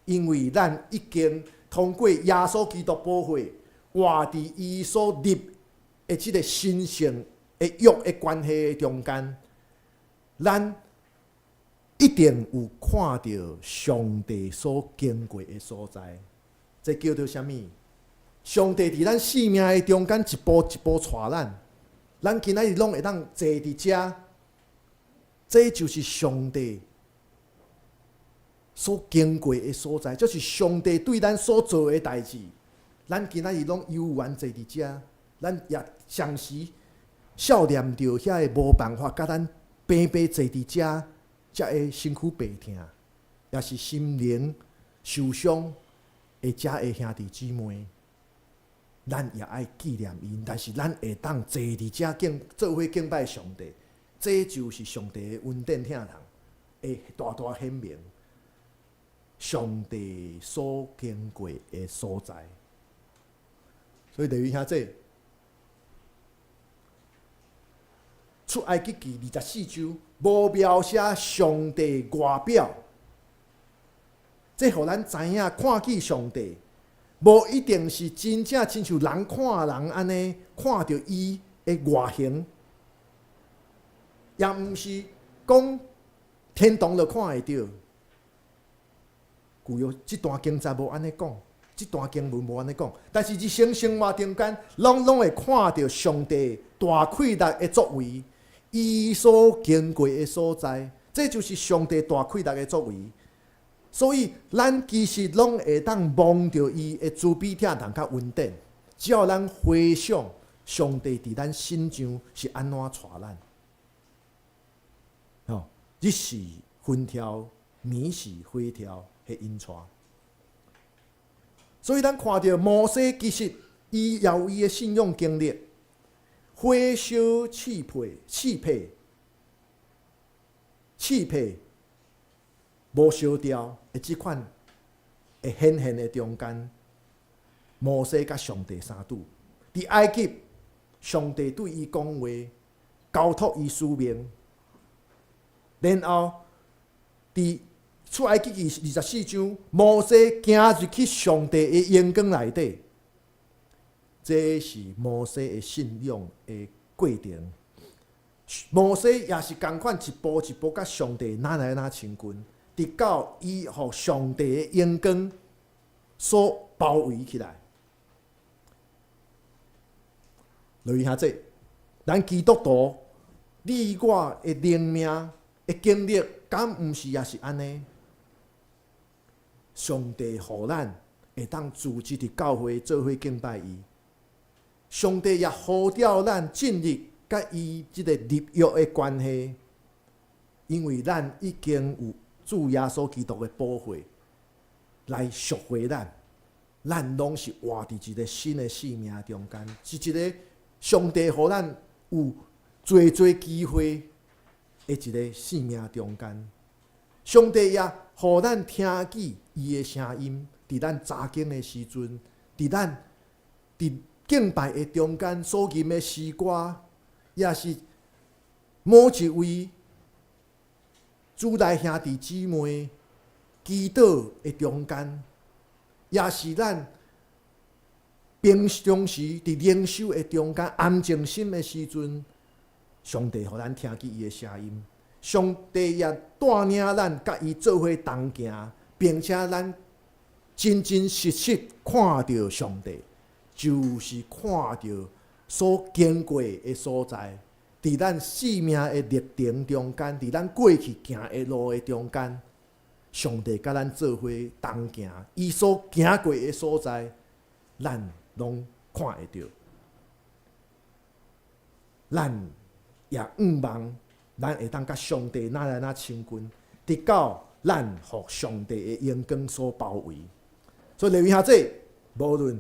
因為咱已經通過耶穌基督寶血，活佇伊所立的這个神聖的約的關係中間，咱一定有看著上帝所經過的所在。這叫做啥物？上帝佇咱生命的中間一步一步帶咱，咱今仔日攏會當坐佇遮，這就是上帝所經過的所在，這是上帝對咱所做的代誌。咱今仔日攏有緣坐佇遮，咱也同時數念著遐個無辦法佮咱平白坐佇遮，才會身軀病痛，也是心靈受傷。的遮个兄弟姊妹，咱也愛紀念𪜶，但是咱會當坐佇遮敬做伙敬拜上帝，這就是上帝的恩典疼痛，會大大顯明上帝所經過的所在。所以弟兄姊，出埃及記24章無描寫上帝外表。這予咱知影，看見上帝，無一定是真正親像人看人按呢，看著伊的外形，也毋是講天堂就看會著。舊約這段經節無按呢講，這段經文無按呢講，但是日常生活中間，攏攏會看著上帝大氣力的作為，伊所經過的所在，這就是上帝大氣力的作為。所以，咱其實攏會當望著伊的慈悲疼痛佮恩典，只要咱回想上帝佇咱身上是按怎帶咱。吼，日是雲柱，暝是火柱，彼引帶。所以咱看著摩西，其實伊也有伊的信仰經歷，火燒刺皮，刺皮，刺皮無燒掉的這款的顯現的中間，摩西佮上帝相拄。佇埃及，上帝對伊講話，交託伊使命。然後，佇出埃及記24章，摩西行入去上帝的榮光內底，這是摩西的信仰的過程。摩西也是仝款一步一步佮上帝愈來愈親近，直到伊予上帝的榮光所包圍起來。落去遐濟，咱基督徒，你我的靈命的經歷，敢毋是也是按呢？上帝予咱會當組織佇教會做伙敬拜伊，上帝也呼召咱進入佮伊這个立約的關係，因為咱已經有主耶穌基督的寶血來贖回咱，咱攏是活佇一个新的生命中間，是一个上帝予咱有濟濟機會的一个生命中間。上帝也予咱聽見伊的聲音，佇咱查經的時陣，佇咱佇敬拜的中間所吟的詩歌，也是某一位主內兄弟姊妹祈禱的中間，也是咱平常時佇靈修的中間安靜心的時陣，上帝予咱聽見伊的聲音。上帝也帶領咱佮伊做伙同行，並且咱真真實實看著上帝，就是看著所經過的所在，佇咱生命的歷程中間，佇咱過去行的路的中間，上帝佮咱做伙同行，伊所行過的所在，咱攏看會著。咱也向望咱會當佮上帝愈來愈親近，直到咱予上帝的榮光所包圍。所以，弟兄姊妹，無論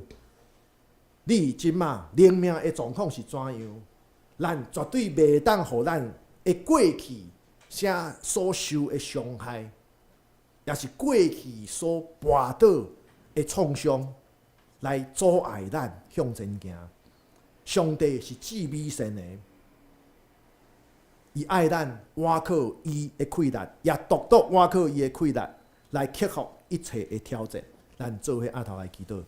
你這馬靈命的狀況是怎樣，咱絕對袂當予咱的過去啥所受的傷害，也是過去所跋倒的創傷，來阻礙咱向前行。上帝是至美善的。伊愛咱倚靠伊的氣力，也獨獨倚靠伊的氣力來克服一切的挑戰。咱做伙徛頭來祈禱，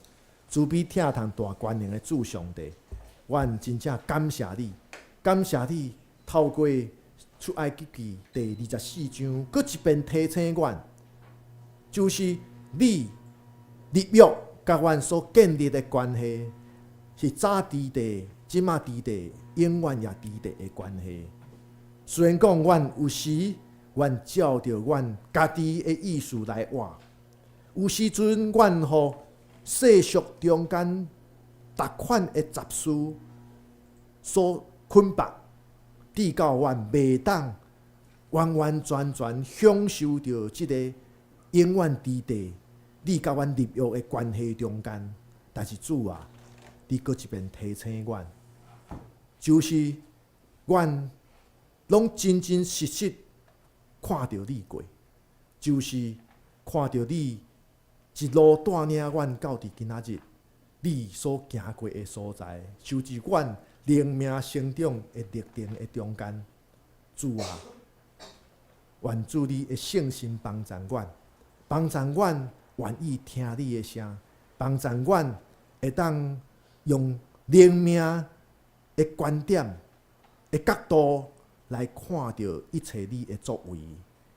慈悲疼痛大權能的主上帝，阮真正感謝你，感謝你透過出埃及記第24章，閣一遍提醒阮，就是你立約佮阮所建立的關係，是早佇地，這馬佇地，永遠也佇地的關係。雖然講，阮有時阮照著阮家己的意思來活，有時陣阮予世俗中間逐款的雜事所捆綁，致到阮袂當完完全全享受著這个永遠佇地你佮阮立約的關係中間。但是主啊，你閣一遍提醒阮，就是阮攏真真實實看著你過，就是看著你一路帶領阮到佇今仔日，你所行過的所在，就是阮靈命成長的歷程的中間。主啊，願主你的聖神幫助阮，幫助阮願意聽你的聲，幫助阮會當用靈命的觀點的角度來看著一切你的作為，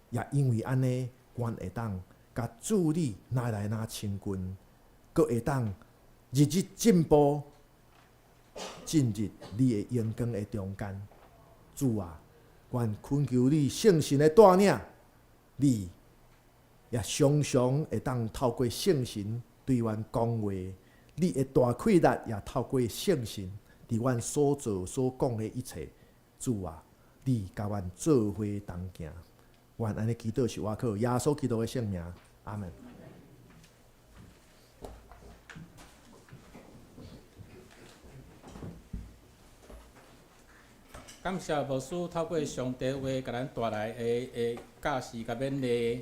也因為按呢，阮會當佮主你愈來愈親近，閣會當日日進步，進入你的榮光的中間。主啊，阮懇求你聖神的帶領，你也常常會當透過聖神對阮講話，你的大氣力也透過聖神佇阮所做所講的一切。主啊，你共阮做伙同行，阮按呢祈禱是倚靠耶穌基督的聖名，阿門。感謝牧師透過上帝話，共咱帶來的教示佮勉勵。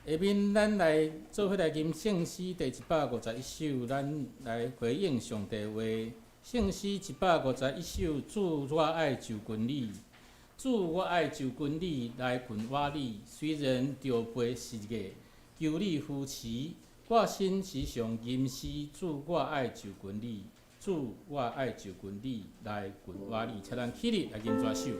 下面咱來做伙來吟聖詩第151首，咱來回應上帝話。聖詩151首，主我愛就近你，主我愛就近你，來近我你。雖然著背失意，求你扶持，我心時常吟詩，主我愛就近你。主，我愛就近你，來近我你，請咱起立來吟這首。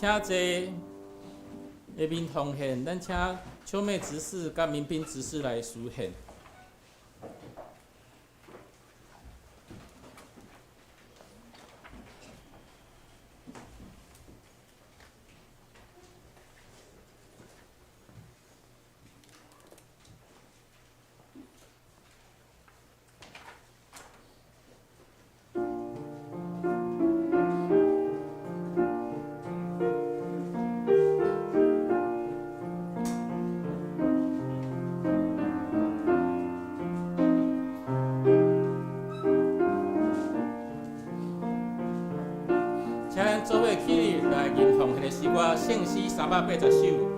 請坐。下面奉獻，咱請秋妹執事佮民兵執事來司獻。歌聖詩380首。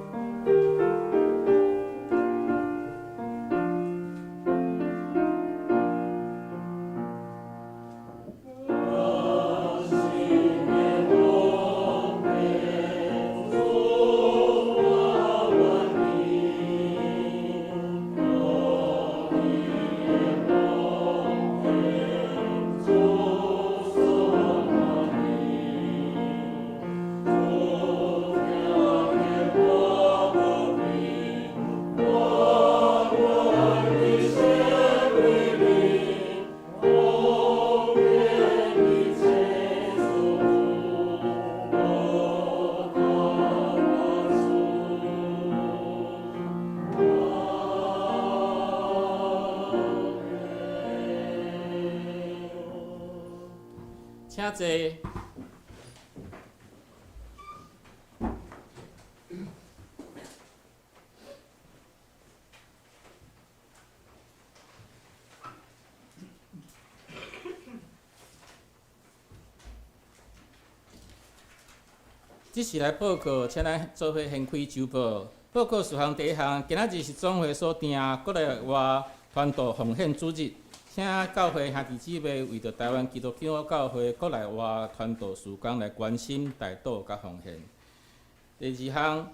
請坐。這是來報告，請咱做伙掀開周報。報告事項第一項，今仔日是總會所定國內外傳道奉獻主日。請教會兄弟姊妹為著臺灣基督長老教會國內外傳道事工來關心、代禱佮奉獻。第二項，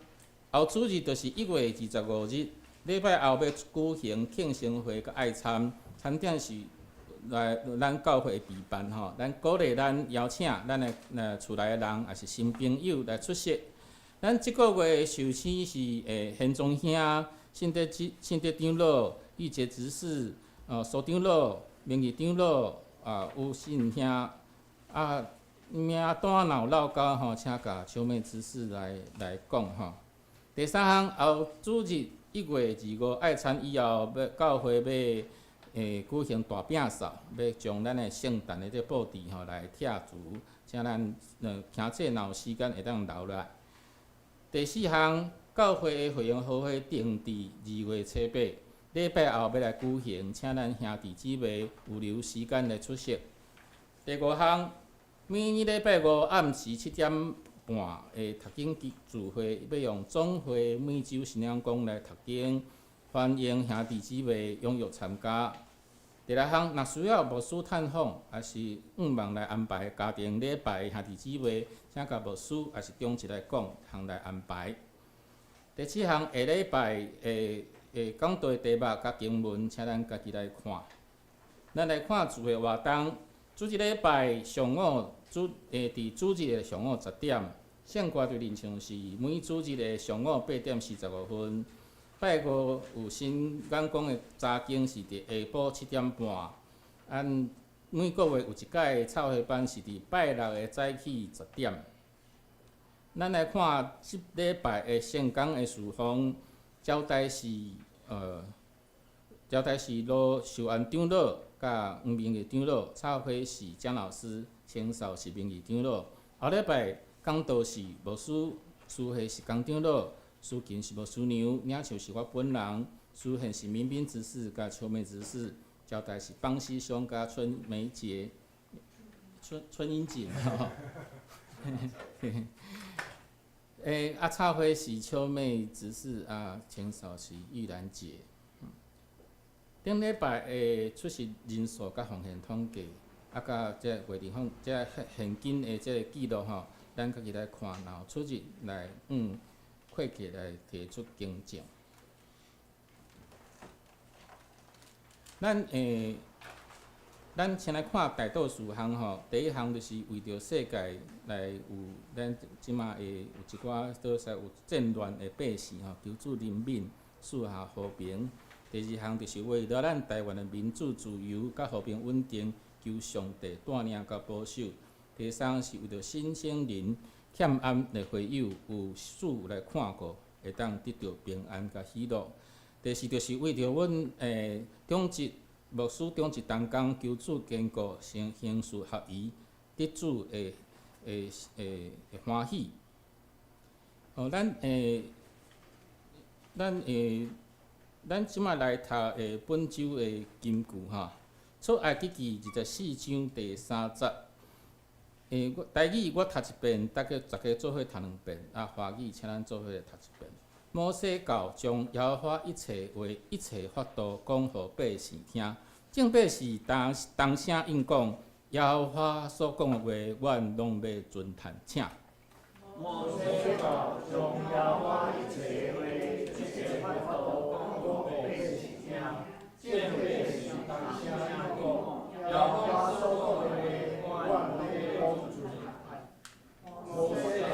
後主日就是1月25日，禮拜後欲舉行慶生會佮愛餐，餐點是來咱教會備辦吼。咱鼓勵咱邀請咱的厝內的人，抑是新朋友來出席。咱這個月壽星是賢宗兄、信德信德長老、玉潔執事。蘇長老、明義長老、啊，有信兄，啊，名單若有漏交吼，請共秋妹執事來講吼。第三項，後主日1月25愛餐以後，欲教會欲舉行大摒掃，欲將咱的聖誕的這布置吼來拆除，請咱兄姊若有時間會當留來。第四項，教會的會員好會定佇2月初8。禮拜後欲來舉行，請咱兄弟姊妹有留時間來出席。第五項，每禮拜五暗時7點半的讀經聚會，欲用總會每週信仰講來讀經，歡迎兄弟姊妹踴躍參加。第六項，若需要牧師探訪，抑是向望來安排家庭禮拜兄弟姊妹，請共牧師抑是長執來講，通來安排。第七項，下禮拜的講道題目佮經文，請咱家己來看。咱來看聚會活動，主日禮拜上午主佇主日的上午10點，聖歌隊練唱是每主日的上午8點45分。拜五有新眼光的查經是佇下晡7點半。按每個月有一屆插花班是佇拜六的早起10點。咱來看這禮拜的聖工的事奉。招待是羅秀安長老佮黃明義長老，插花是蔣老師，清掃是明義長老。後禮拜講道是牧師，司會是江長老，司琴是牧師娘，領袖是我本人，司獻是民兵執事佮秋妹執事，招待是邦師兄佮春梅姐、春春英姐。啊，插花是秋妹執事，啊，清掃是玉蘭姐。頂禮拜的出席人數佮奉獻統計，啊，佮這個月曆這現金的這個記錄吼，咱家己來看，然後出入來會計來提出更正。咱先來看代禱事項吼，第一項就是為著世界來有咱這馬會有一寡倒勢有戰亂的百姓吼，求主憐憫，賜下和平。第二項就是為著咱臺灣的民主自由佮和平穩定，求上帝帶領佮保守。第三是為著新生人欠安的會友有事來看顧，會當得著平安佮喜樂。第四就是為著阮長執牧師長執同工，求主堅固，行行事合宜，得主的歡喜。哦，咱這擺來讀本週的金句吼，出埃及記24章第3節。我台語我讀一遍，逐家做伙讀兩遍，啊，華語請咱做伙來讀一遍。摩西到將耶和華一切話、一切法度講予百姓聽。眾百姓同同聲應講，耶和華所講的話，阮攏欲遵行。請。摩西到將耶和華一切話、一切法度講予百姓聽。眾百姓同聲應講，耶和華所講的話，阮欲攏遵行。摩西到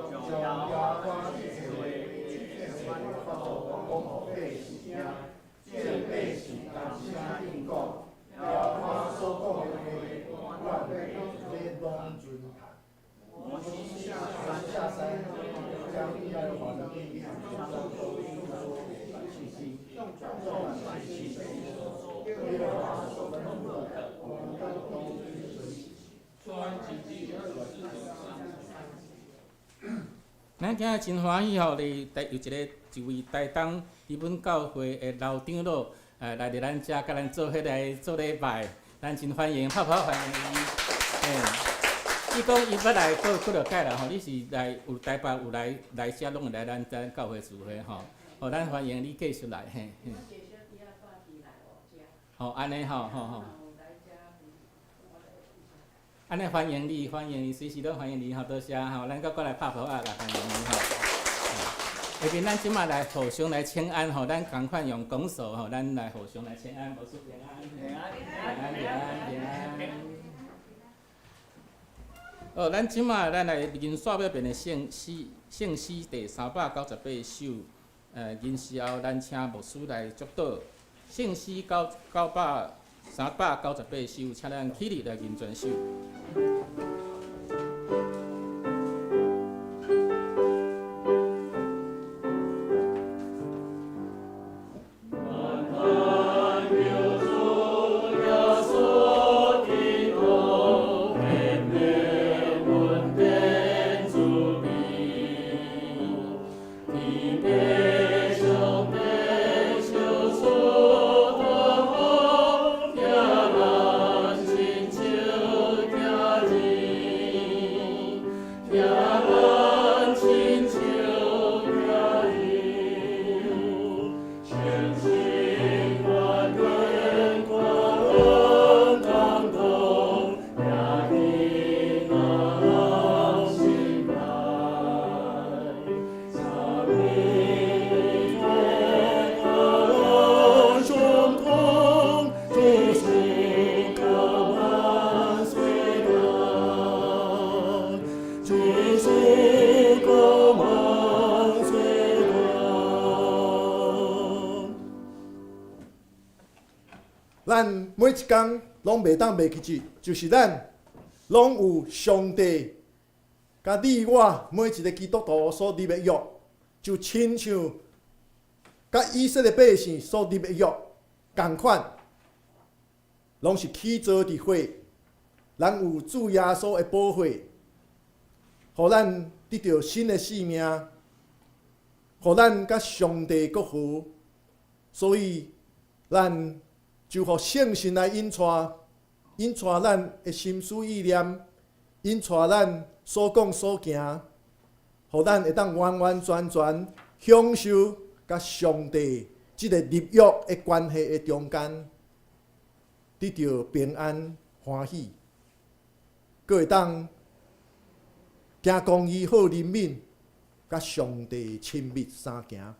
將耶和華一切話、一切法度講予百姓聽。眾百姓同聲應講，耶和華所講的話，阮欲攏遵行。摩西下山，將耶和華的命令眾百姓耶和華所吩咐的，我們都遵行。咱今日真歡喜吼，佇台有一位台東日本教會的老長老，來佇咱遮，佮咱做伙來做禮拜，咱真歡迎，拍拍歡迎伊。伊講伊捌來過幾落擺啦吼，你是來有台北有來來遮，攏會來咱遮教會聚會吼，吼，咱歡迎你繼續來嘿。吼，按呢吼吼吼。按呢歡迎你，歡迎你，隨時都歡迎你吼，多謝吼，咱閣過來拍噗仔來歡迎你吼。下面咱這馬來互相來請安吼，咱仝款用拱手吼，咱來互相來請安，牧師平安，平安，平安，平安。哦，咱這馬咱來吟煞欲變的聖詩，聖詩第398首，吟詩後咱請牧師來祝禱。聖詩九九百398首，請咱起立來吟全首。咱每一工攏袂當袂記得，就是咱攏有上帝佮你我每一个基督徒所立的約，就親像佮以色列百姓所立的約仝款，攏是起造佇血。咱有主耶穌的寶血，予咱得著新的生命，予咱佮上帝閣和。所以，咱就予聖神來引帶，引帶咱的心思意念，引帶咱所講所行，予咱會當完完全全享受佮上帝這个立約的關係的中間，得著平安歡喜，閣會當行公義好憐憫，佮上帝親密相行。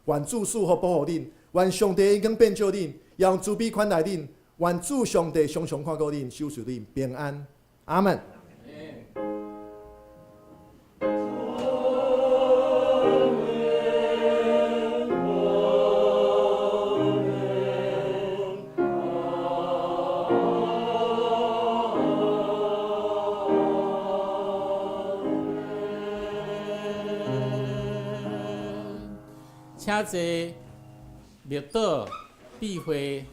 願主賜福保護恁，願上帝恩光遍照恁，用慈悲款待恁，願主上帝常常看顧恁，守護恁平安。阿門。請坐，默禱、閉會。